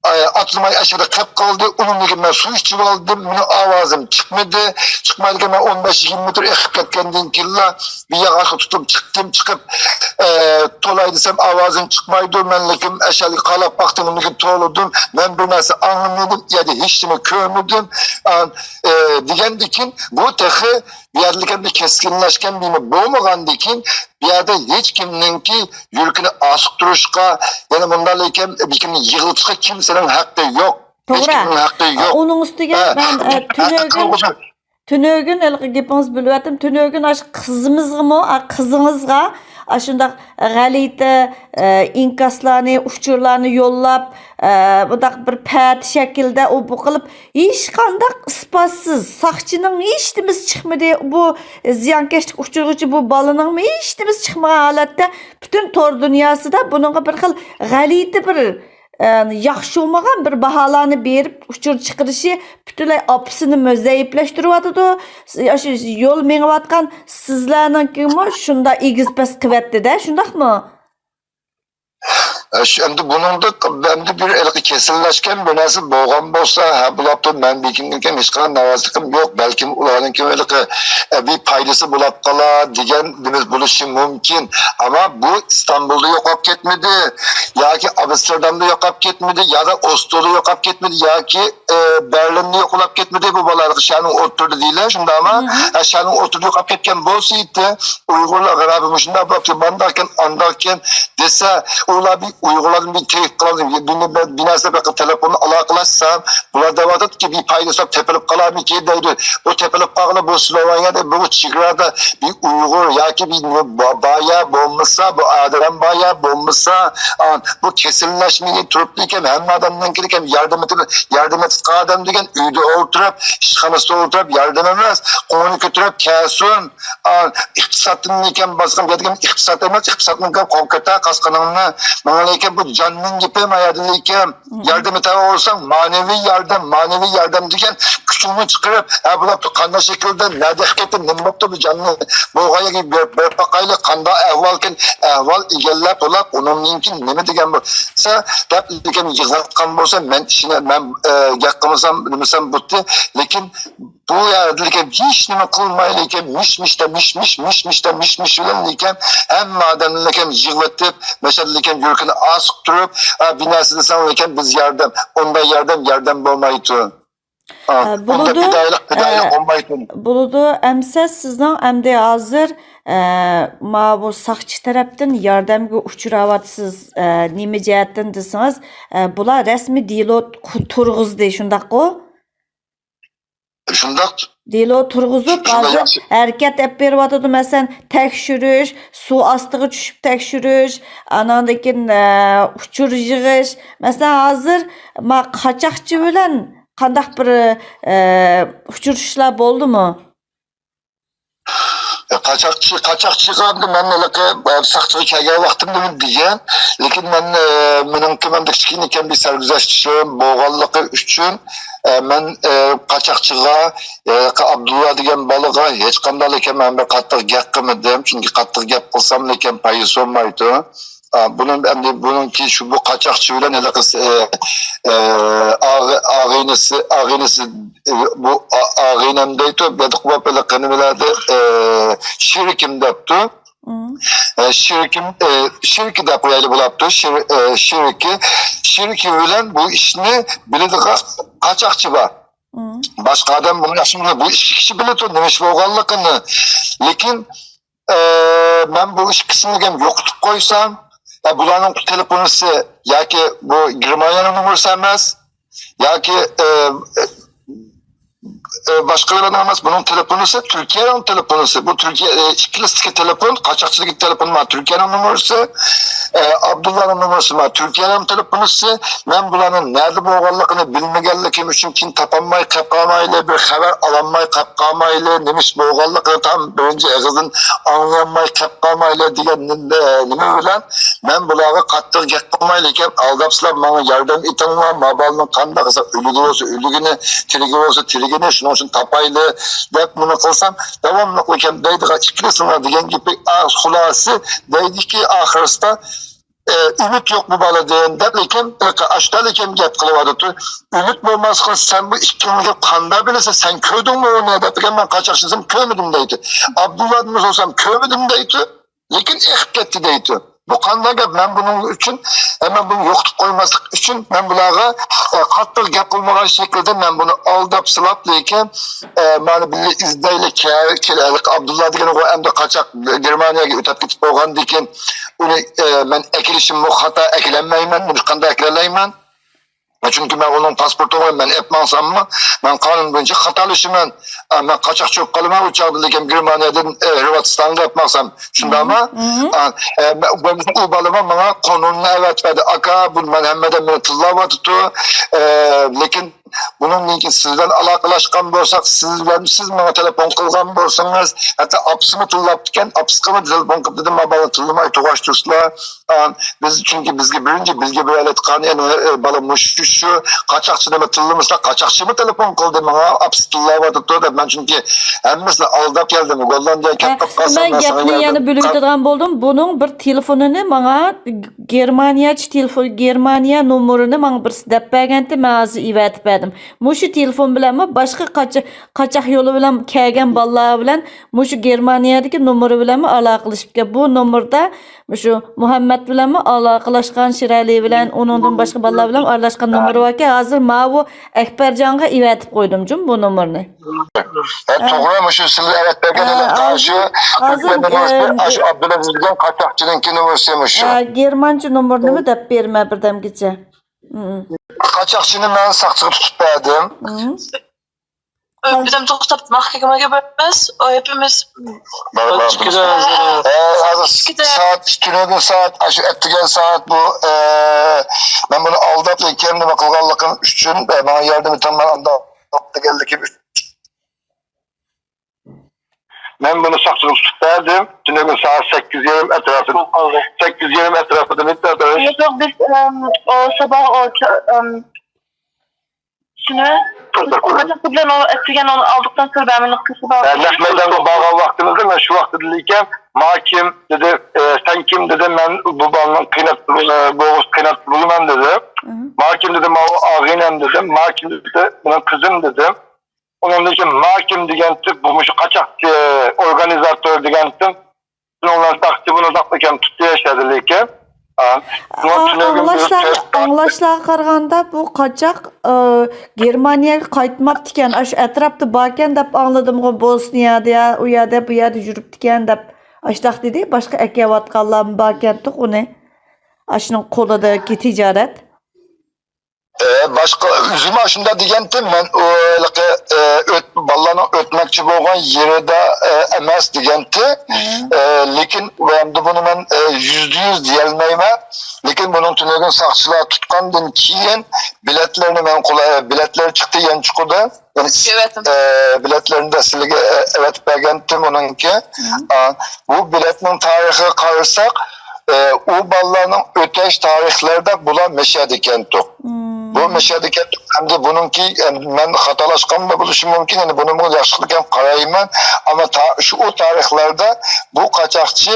ئە، ئاتلىماي ئاشۇ يەردە قېلىپ قالدى. ئۇنىڭدىن كېيىن مەن سۇ ئىچىۋالدىم. مېنىڭ ئاۋازىم چىقمىدى. چىقمايدىكەن، مەن ئون بەش يىگىرمە مېتىر ئېقىپ كەتكەندىن كېيىنلا بىر ياغاچقا تۇتۇپ چىقتىم. چىقىپ، ئە، تولاي دېسەم، ئاۋازىم چىقمايدۇ. مەن لېكىن ئەشەلىك قالاپ باقتىم، ئۇنىڭدىن كېيىن تولىدىم. مەن بىر نەرسە ئاڭلىمىدىم، يا دېگەن ھېچنېمە كۆرمىدىم. ئە، ئە، دېگەندىكىن بۇ تېخى بۇ يەردىكى بىر كەسكىنلەشكەن بىنى بولمىغاندىكىن، بۇ يەردە ھېچ كىمنىڭكى يۈرىكىنى ئاسىقتۇرۇشقا، يەنە مۇنداق لېكىن بىر كىمنى يىغلىتىشقا كىمسىنىڭ ھەققى يوق. ھېچ توغرا. كىمنىڭ ھەققى يوق. ئۇنىڭ ئۈستىگە ھە، مەن، ئە، ھە، تۈنۈگۈن، تۈنۈگۈن ھېلىقى گېپىڭىزنى بۆلۈۋەتتىم. تۈنۈگۈن ئاشۇ قىزىمىزغىمۇ، ئا، قىزىڭىزغا ئاشۇنداق غەلىتە، ئە، ئىنكاسلارنى، ئۇچۇرلارنى يوللاپ، ئە، بۇنداق بىر پەتە شەكىلدە ئۇ بۇ قىلىپ، ھېچقانداق ئىسپاتسىز، ساقچىنىڭ ھېچنېمىسى چىقمىدى، بۇ زىيانكەشلىك ئۇچرىغۇچى بۇ بالىنىڭمۇ ھېچنېمىسى چىقمىغان ھالەتتە پۈتۈن تور دۇنياسىدا بۇنىڭغا بىر خىل غەلىتە بىر، ئە، ياخشى بولمىغان بىر باھالارنى بېرىپ ئۇچۇر چىقىرىشى پۈتۈنلەي ئاپىسىنىمۇ زەئىپلەشتۈرۈۋاتىدۇ. ئاشۇ يول مېڭىۋاتقان سىزلەرنىڭكىمۇ شۇنداق ئېگىز-پەس قىلىۋەتتى-دە، شۇنداقمۇ؟ ئە، شۇ، ئەمدى بۇنىڭدا، ئەمدى بىر ھېلىقى كېسىللەشكەن بىر نەرسە بولغان بولسا، ھە، بولاپتۇ، مەن بېكىنگەن ھېچقانداق نارازىلىقىم يوق. بەلكىم ئۇلارنىڭكى ھېلىقى، ئە، بىر پايدىسى بولاپ قالا دېگەن نېمە بولۇشى مۇمكىن. ئەمما بۇ ئىستانبۇلدا يوقاپ كەتمىدى، ياكى ئامستېردامدا يوقاپ كەتمىدى، يا ئوسترىيادا يوقاپ كەتمىدى، ياكى، ئە، بەرلىندە يوقاپ كەتمىدى. بۇ بالا ھېلىقى شەھەرنىڭ ئوتتۇرىدا دېيىلە، شۇنداقمۇ؟ ھە، شەھەرنىڭ ئوتتۇرىدا يوقاپ كەتكەن بولسا ئىدى، ئۇيغۇرلار غەربى مۇشۇنداق بولۇپتۇ، مانداقكەن، ئانداقكەن دېسە، ئۇلار بىر ئۇيغۇرلاردىن بىر تېلېفون قىلالمىدى. بىر، بىر، بىر نەرسە بىر تېلېفوندا ئالاقىلاشسام، بۇلار دەۋاتىدۇكى، بىر پايدىسى بولۇپ تېپىلىپ قالارمىكىن دەيدۇ. بۇ تېپىلىپ قالغىلى بۇ سلوۋېنىيەدە بۇ چېگرادا بىر ئۇيغۇر ياكى بىر با-، بايا بولمىسا، بۇ ئادەم بايا بولمىسا، ئا، بۇ كېسىللەشمىگە تۇرۇپتىكەن، ھەممە ئادەمنىڭكىدىكەن ياردەم ئېتىپ، ياردەم ئېتىپ قالغان ئادەم دېگەن ئۆيدە ئولتۇرۇپ، ئىشخانىسىدا ئولتۇرۇپ، ياردەم ئەمەس، قوڭىنى كۆتۈرۈپ كەلسۇن. ئا، ئىقتىسادتىن ئىكەن باسقان، بۇ دېگەن ئىقتىساد ئەمەس، ئىقتىسادنىڭ قول كۆتەر قاسقىنىڭنى. ماڭا لېكىن بۇ جاننىڭ گېپى، ما يەردىن لېكىن ياردەم ئېتەۋەرسەڭ، مەنىۋى ياردەم، مەنىۋى ياردەم دېگەن كۈچۈڭنى چىقىرىپ، ھە، بۇ بوپتۇ، قانداق شەكىلدە، نەدە ئېقىپ كەتتى، نېمە بوپتۇ بۇ جاننى؟ بولغان يەرگە بېرىپ، بېرىپ باقايلى، قانداق ئەھۋالكىن، ئەھۋال ئىگىلەپ بولاپ، ئۇنىڭدىن كېيىن نېمە دېگەن بولسا، دەپ لېكىن يىغلاتقان بولسا، مەن ئىشىنە-، مەن، ئە، گەپ قىلمىسام، نېمىسام بوپتۇ. لېكىن بۇ يەردە لېكىن ھېچنېمە قىلماي، لېكىن مىش-مىشتا، مىش-مىش، مىش-مىشتا، مىش-مىش بىلەن لېكىن ھەممە ئادەمنى لېكىن يىغلىتىپ، مەشەدە لېكىن يۈرىكىنى ئاسىقتۇرۇپ، ئا، بىر نەرسە دېسەڭ لېكىن بىز ياردەم، ئۇنداق ياردەم، ياردەم بولمايدۇ. ئا، ئە، ئۇنداق بولىدۇ، پىدائىيلىق، پىدائىيلىق ئە، بولمايدۇ. بولىدۇ. ئەمسە سىزنىڭ ئەمدى ھازىر، ئە، ماۋۇ ساقچى تەرەپتىن ياردەمگە ئۇچراۋاتىسىز، ئە، نېمە جەھەتتىن دېسىڭىز، ئە، بۇلار رەسمىي دېلو قۇ-، تۇرغۇزدى، شۇنداققۇ؟ شۇنداق. دېلو تۇرغۇزۇپ، شۇنداق ھازىر ياخشى. ھەرىكەت ئېلىپ بېرىۋاتىدۇ. مەسىلەن، تەكشۈرۈش، سۇ ئاستىغا چۈشۈپ تەكشۈرۈش، ئاناندىن كېيىن، ئە، ئۇچۇر يىغىش. مەسىلەن، ھازىر ما قاچاقچى بىلەن قانداق بىر، ئە، ئۇچرىشىشلار بولدىمۇ؟ قاچاقچى، قاچاقچىغا ئەمدى مەن ھېلىقى، ئە، ساقچىغا كەلگەن ۋاقتىمدا مەن دېگەن، لېكىن مەن، ئە، مېنىڭكى مەن كىچىككىنىكەن بىر سەرگۈزەشتلىرىم بولغانلىقى ئۈچۈن، ئە، مەن، ئە، قاچاقچىغا، ئە، ئابدۇللا دېگەن بالىغا ھېچقانداق لېكىن مەن بىر قاتتىق گەپ قىلمىدىم، چۈنكى قاتتىق گەپ قىلسام لېكىن پايدىسى بولمايدۇ. ئا، بۇنىڭ ئەمدى بۇنىڭكى شۇ بۇ قاچاقچى بىلەن ھېلىقى، ئە، ئە، ئاغ-، ئاغىنىسى، ئاغىنىسى، ئە، بۇ ئا-، ئاغىنەم دەيتۇ، بېدىق بولۇپ ھېلىقى نېمىلەردە، ئە، شېرىكىم دەپتۇ. مم. ئە، شېرىكىم، ئە، شېرىكى دەپ قويايلى بولاپتۇ. شېر-، ئە، شېرىكى، شېرىكى بىلەن بۇ ئىشنى بىلىدىغان قاچاقچى بار. مم. باشقا ئادەم بۇنى ياخشى بىلىدۇ. بۇ ئىككى كىشى بىلىدۇ نېمە ئىش بولغانلىقىنى. لېكىن، ئە، مەن بۇ ئىككىسىنى يوقىتىپ قويسام، ئە، بۇلارنىڭ تېلېفونىسى ياكى بۇ گېرمانىيەنىڭ نومۇرىسى ئەمەس، ياكى، ئە، ئە، باشقىلارنىڭ ئەمەس، بۇنىڭ تېلېفونىسى تۈركىيەنىڭ تېلېفونىسى. بۇ تۈركىيە، ئە، ئىككىلىسىدىكى تېلېفون، قاچاقچىدىكى تېلېفون مانا تۈركىيەنىڭ نومۇرىسى، ئە، ئابدۇللانىڭ نومۇرىسى مانا تۈركىيەنىڭ تېلېفونىسى. مەن بۇلارنىڭ نەدە بولغانلىقىنى بىلمىگەنلىكىم ئۈچۈن كېيىن تاپالماي قېلىپ قالمايلى، بىر خەۋەر ئالالماي قېلىپ قالمايلى، نېمە ئىش بولغانلىقىنى تام بىرىنچى ئېغىزدىن ئاڭلىيالماي قېلىپ قالمايلى دېگەن نېمە، نېمە بىلەن مەن بۇلارغا قاتتىق گەپ قىلمايلى ئىكەن، ئالداپسىلا ماڭا ياردەم ئېتىڭلار، ما بالىنىڭ قانداق قىلسا ئۆلۈكى بولسا ئۆلۈكىنى، تىرىكى بولسا تىرىكىنى، شۇنىڭ ئۈچۈن تاپايلى دەپ بۇنى قىلسام، داۋاملىق ئىكەن دەيدىغان ئىككىلىسىڭلار دېگەن گېپى، ئا، خۇلاسىسى دەيدىكى ئاخىرسىدا، ئە، ئۈمىد يوق بۇ بالىدىن دەپ لېكىن ئاشتالىكەن گەپ قىلىۋاتىدۇ. ئۈمىد بولماسلىقىنى سەن بۇ ئىككىڭلىگە قانداق بىلىسەن؟ سەن كۆردۈڭمۇ ئۇنى دەپ دېگەن، مەن قاچاقچىدىن كۆرمىدىم دەيدۇ. ئابدۇللادىن سورىسام كۆرمىدىم دەيدۇ. لېكىن ئېقىپ كەتتى دەيدۇ. بۇ قانداق گەپ؟ مەن بۇنىڭ ئۈچۈن، ئە، مەن بۇنى يوقىتىپ قويماسلىق ئۈچۈن مەن بۇلارغا، ئە، قاتتىق گەپ قىلمىغان شەكىلدە مەن بۇنى ئالداپ سىلاپ لېكىن، ئە، مانا بىللە ئىزدەيلى، كە-، كېلەيلى. ئابدۇللا دېگىنىغۇ ئەمدى قاچاق گېرمانىيەگە ئۆتۈپ كېتىپ بولغاندىن كېيىن ئۇنى، ئە، مەن ئەكېلىشىممۇ خاتا، ئەكېلەلمەيمەن. بۇنى قانداق ئەكېلەلەيمەن؟ چۈنكى مەن ئۇنىڭ پاسپورتىنى مەن ئېلىپ ماڭساممۇ، مەن قانۇن بويىچە خاتالىشىمەن. ئە، مەن قاچاقچى بولۇپ قالىمەن، ئۇ چاغدا لېكىن گېرمانىيەدىن، ئە، ھىرۋاتىستانغا ئېلىپ ماڭسام. شۇنداقمۇ؟ مم. ئە، ئە، مە-، بولمىسا ئۇ بالىمۇ ماڭا قانۇننى ئەۋەتىپ بەردى. ئاكا، بۇ مەن ھەممىدىن مېنى تىللاۋاتىدۇ. ئە، لېكىن بۇنىڭدىن كېيىن سىز بىلەن ئالاقىلەشكەن بولساق، سىز بىلەن، سىز ماڭا تېلېفون قىلغان بولسىڭىز، ھەتتا ئاپىسىمۇ تىللاپتىكەن، ئاپىسىغىمۇ تېلېفون قىلىپ دېدىم، ما بالىنى تىللىماي تۇرغاچ تۇرسىلا. ئا، بىز چۈنكى بىزگە بىرىنچى بىزگە بېرەلەيدىغان يەنە، ئە، بالا مۇشۇ، شۇ قاچاقچى نېمە تىللىمىسا، قاچاقچىمۇ تېلېفون قىلدى ماڭا، ئاپىسى تىللاۋاتىپتۇ دەپ. مەن چۈنكى ھەممىسىنى ئالداپ كەلدىم. گوللاندىيەگە كەپ قاپقالسام، مەن مەن ساڭا گەپنى يەنە ياردەم بۆلۈۋېتىدىغان بولدۇم. بۇنىڭ بىر تېلېفونىنى ماڭا گېرمانىيەچە تېلېفون، گېرمانىيە نومۇرىنى ماڭا بىرسى دەپ بەرگەنتى، مەن ھازىر ئېۋەتىپ بەردىم. مۇشۇ تېلېفون بىلەنمۇ باشقا قاچا-، قاچاق يولى بىلەن كەلگەن بالىلار بىلەن مۇشۇ گېرمانىيەدىكى نومۇرى بىلەنمۇ ئالاقىلىشىپتىكەن. بۇ نومۇردا مۇشۇ مۇھەممەد بىلەنمۇ ئالاقىلاشقان، شىرئەلى بىلەن، ئۇنىڭدىن باشقا بالىلار بىلەن ئارىلاشقان نومۇرى باركەن. ھازىر ماۋۇ ئەكبەرجانغا ئېۋەتىپ قويدۇم جۇمۇ بۇ نومۇرنى. ھە، توغرا، مۇشۇ سىز ئەۋەتىپ بەرگەن ھە، ھازىر، ھازىر، ئاشۇ ئابدۇلئەزىز دېگەن قاچاقچىنىڭكى نومۇرسى مۇشۇ. ھە، گېرمانچە نومۇرنىمۇ دەپ بېرىمەن بىردەمگىچە. قاچاقچىنى مەن ساقچىغا تۇتۇپ بەردىم. مم. ئۆپىدىن توختاپ مەھكىمىگە بېرىمىز. ئۇ ھېپىمىز بار، بار. ئىككىدە ھازىر. ئە، ھازىر ئىككىدە. سائەت، تۈنۈگۈن سائەت، ئاشۇ ئەتىگەن سائەت بۇ، ئە، مەن بۇنى ئالداپ لېكىن نېمە قىلغانلىقىم ئۈچۈن، ئە، ماڭا ياردەم ئېتىڭ، مەن ئانداق دېگەنلىكىم ئۈچۈن. مەن بۇنى ساقچىغا تۇتۇپ بەردىم. تۈنۈگۈن سائەت سەككىز يېرىم ئەتراپىدا، سەككىز يېرىم ئەتراپىدا نېمە يوق، بىز، ئەم، ئۇ ساباھ ئۇ، ئەم، شۇنى، قاچاقچى بىلەن ئۇ ئەتىگەن ئۇنى ئالدۇقتىن سىر بەرمىدۇق، قىسىپ ئالدۇق. نەق مەيدانغا بارغان ۋاقتىمىزدا مەن شۇ ۋاقىتتا دېدىكەن، ما كىم دېدى، ئە، سەن كىم دېدى، مەن بۇ بالىنىڭ قىيناپ، ئە، بوغۇزى قىيناپ بولىمەن دېدى. مم. ما كىم دېدى، ماۋۇ ئاغىنەم دېدى، ما كىم دېدى، مېنىڭ قىزىم دېدى. ئۇنىڭدىن كېيىن ما كىم دېگەنتى، بۇ مۇشۇ قاچاق، ئە، ئورگانىزاتور دېگەنتى، شۇنىڭ بىلەن ساقچى بۇنى ئۇزاق ئىكەن تۇتتى ياشاردى لېكىن. ھا، شۇنىڭ ئا-، تۈنۈگۈن بىز ئاڭلاشلار-، تۆت سائەت ئاڭلاشلارغا قارىغاندا بۇ قاچاق، ئە، گېرمانىيەگە قايتماپتىكەن. ئاشۇ ئەتراپتا باركەن دەپ ئاڭلىدىمغۇ، بوسنىيەدە يا ئۇ يەردە، بۇ يەردە يۈرۈپتىكەن دەپ ئاشۇنداق دېدى. باشقا ئەكەۋاتقانلارمۇ باركەنتۇق ئۇنى. ئاشۇنىڭ قولىدىكى تىجارەت. ئە، باشقا ئۆزىمۇ ئاشۇنداق دېگەنتىم، مەن ئۇ ھېلىقى، ئە، ئۆت-، بالىلارنىڭ ئۆتمەكچى بولغان يېرىدە، ئە، ئەمەس دېگەنتى. مم. ئە، لېكىن ئەمدى بۇنى مەن، ئە، يۈزدە يۈز دېيەلمەيمەن. لېكىن بۇنىڭ تۈنۈگۈن ساقچىلار تۇتقاندىن كېيىن بېلەتلىرىنى مەن قولا-، بېلەتلىرى چىقتى يانچۇقىدا. يەنى، ئەۋەتىم. ئە، بېلەتلىرىنى دە سىلىگە، ئە، ئەۋەتىپ بەرگەنتىم ئۇنىڭكى. مم. ئا، بۇ بېلەتنىڭ تارىخىغا قارىساق، ئە، ئۇ بالىلارنىڭ ئۆتەش تارىخلىرىدا بۇلار مەشەدىكەنتۇق. مم. بۇ بۇ مەشەدىكى ئەمدى بۇنىڭكى، ئەم، مەن خاتالاشقانمۇ بولۇشى مۇمكىن، يەنى بۇنىمۇ ياخشىلىقىم قارايمەن. ئەمما تا-، شۇ، ئۇ تارىخلاردا بۇ قاچاقچى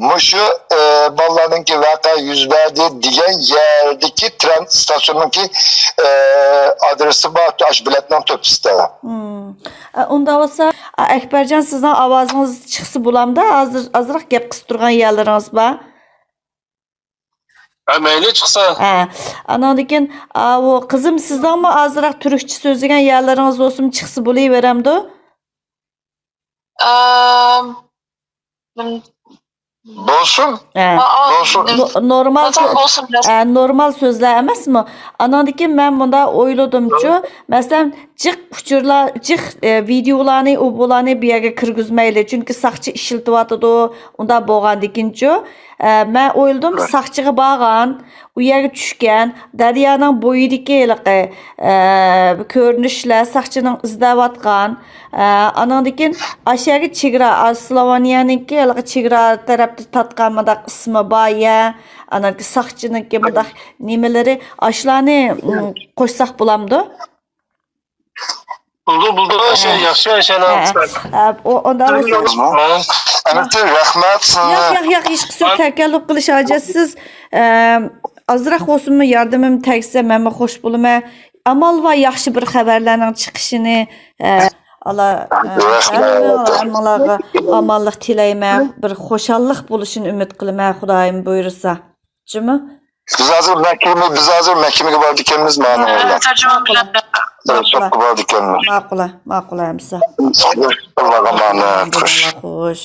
مۇشۇ، ئە، بالىلارنىڭكى ۋەقە يۈز بەردى دېگەن يەردىكى ترەن ئىستاتسىيونىڭكى، ئە، ئادرېسى بار، ئاشۇ بېلەتنىڭ تۆپىسىدە. مم. ئە، ئۇنداق بولسا، ئە، ئەكبەرجان، سىزنىڭ ئاۋازىڭىز چىقسا بولامدا؟ ھازىر ئازراق گەپ قىسىپ تۇرغان يەرلىرىڭىز بار. ھە، مەيلى چىقسا. ھە. ئاناندىن كېيىن، ئاۋۇ قىزىم، سىزنىڭمۇ ئازراق تۈركچە سۆزلىگەن يەرلىرىڭىز بولسىمۇ چىقسا بولۇۋېرەمدۇ؟ ئام، بولسۇن. ھە. ئا، ئا، بولسۇن. نو-، نورمال زاتەن سۆ-، بولسۇن بىلەن. ھە، نورمال سۆزلەر ئەمەسمۇ؟ ئاناندىن كېيىن مەن مۇنداق ئويلىدىمچۇ، مەسىلەن، جىق ئۇچۇرلار، جىق، ئە، ۋىدېئولارنى، ئۇ بۇلارنى بۇ يەرگە كىرگۈزمەيلى. چۈنكى ساقچى ئىشلىتىۋاتىدۇ. ئۇنداق بولغاندىكىنچۇ، ئە، مەن ئويلىدىم، ساقچىغا بارغان، ئۇ يەرگە چۈشكەن، دەريانىڭ بويىدىكى ھېلىقى، ئە، كۆرۈنۈشلەر ساقچىنىڭ ئىزدەۋاتقان. ئە، ئانىڭدىن كېيىن ئاشۇ يەرگە چېگرا، ئا، سلوۋېنىيەنىڭكى ھېلىقى چېگرا تەرەپتە تارتقان مۇنداق ئىسمى بار يەر. ئانىڭكى ساقچىنىڭكى مۇنداق نېمىلىرى، ئاشۇلارنى، م، قوشساق بولامدۇ؟ بولدى، بولدى، شۇ ھە. ياخشى، ئىنشاللا. ھە. ھە، ئۇ، ئۇنداق بولسا. ئەمىسە رەھمەت سىزگە. ياق، ياق، ياق، ھېچقىسى تەكەللۇپ قىلىش ھاجەتسىز. ئەم، ئازراق بولسىمۇ ياردىمىم تەگسە، مەنمۇ خوش بولىمەن. ئامال بار ياخشى بىر خەۋەرلەرنىڭ چىقىشىنى، ئە، ئالا، ئە، رەھمەت. ھەممىڭلارغا ئامانلىق تىلەيمەن. بىر خۇشاللىق بولۇشىنى ئۈمىد قىلىمەن، خۇدايىم بۇيرۇسا. جۇمۇ؟ بىز ھازىر مەھكىمە، بىز ھازىر مەھكىمىگە بارىدىكەنمىز، مانا. ھە، تەرجىمە بىلەن. سوتقا بارىدىكەنمىز. ماقۇل، ماقۇل ئەمىسە. ئاللاغا ئامانەت، خوش. خوش.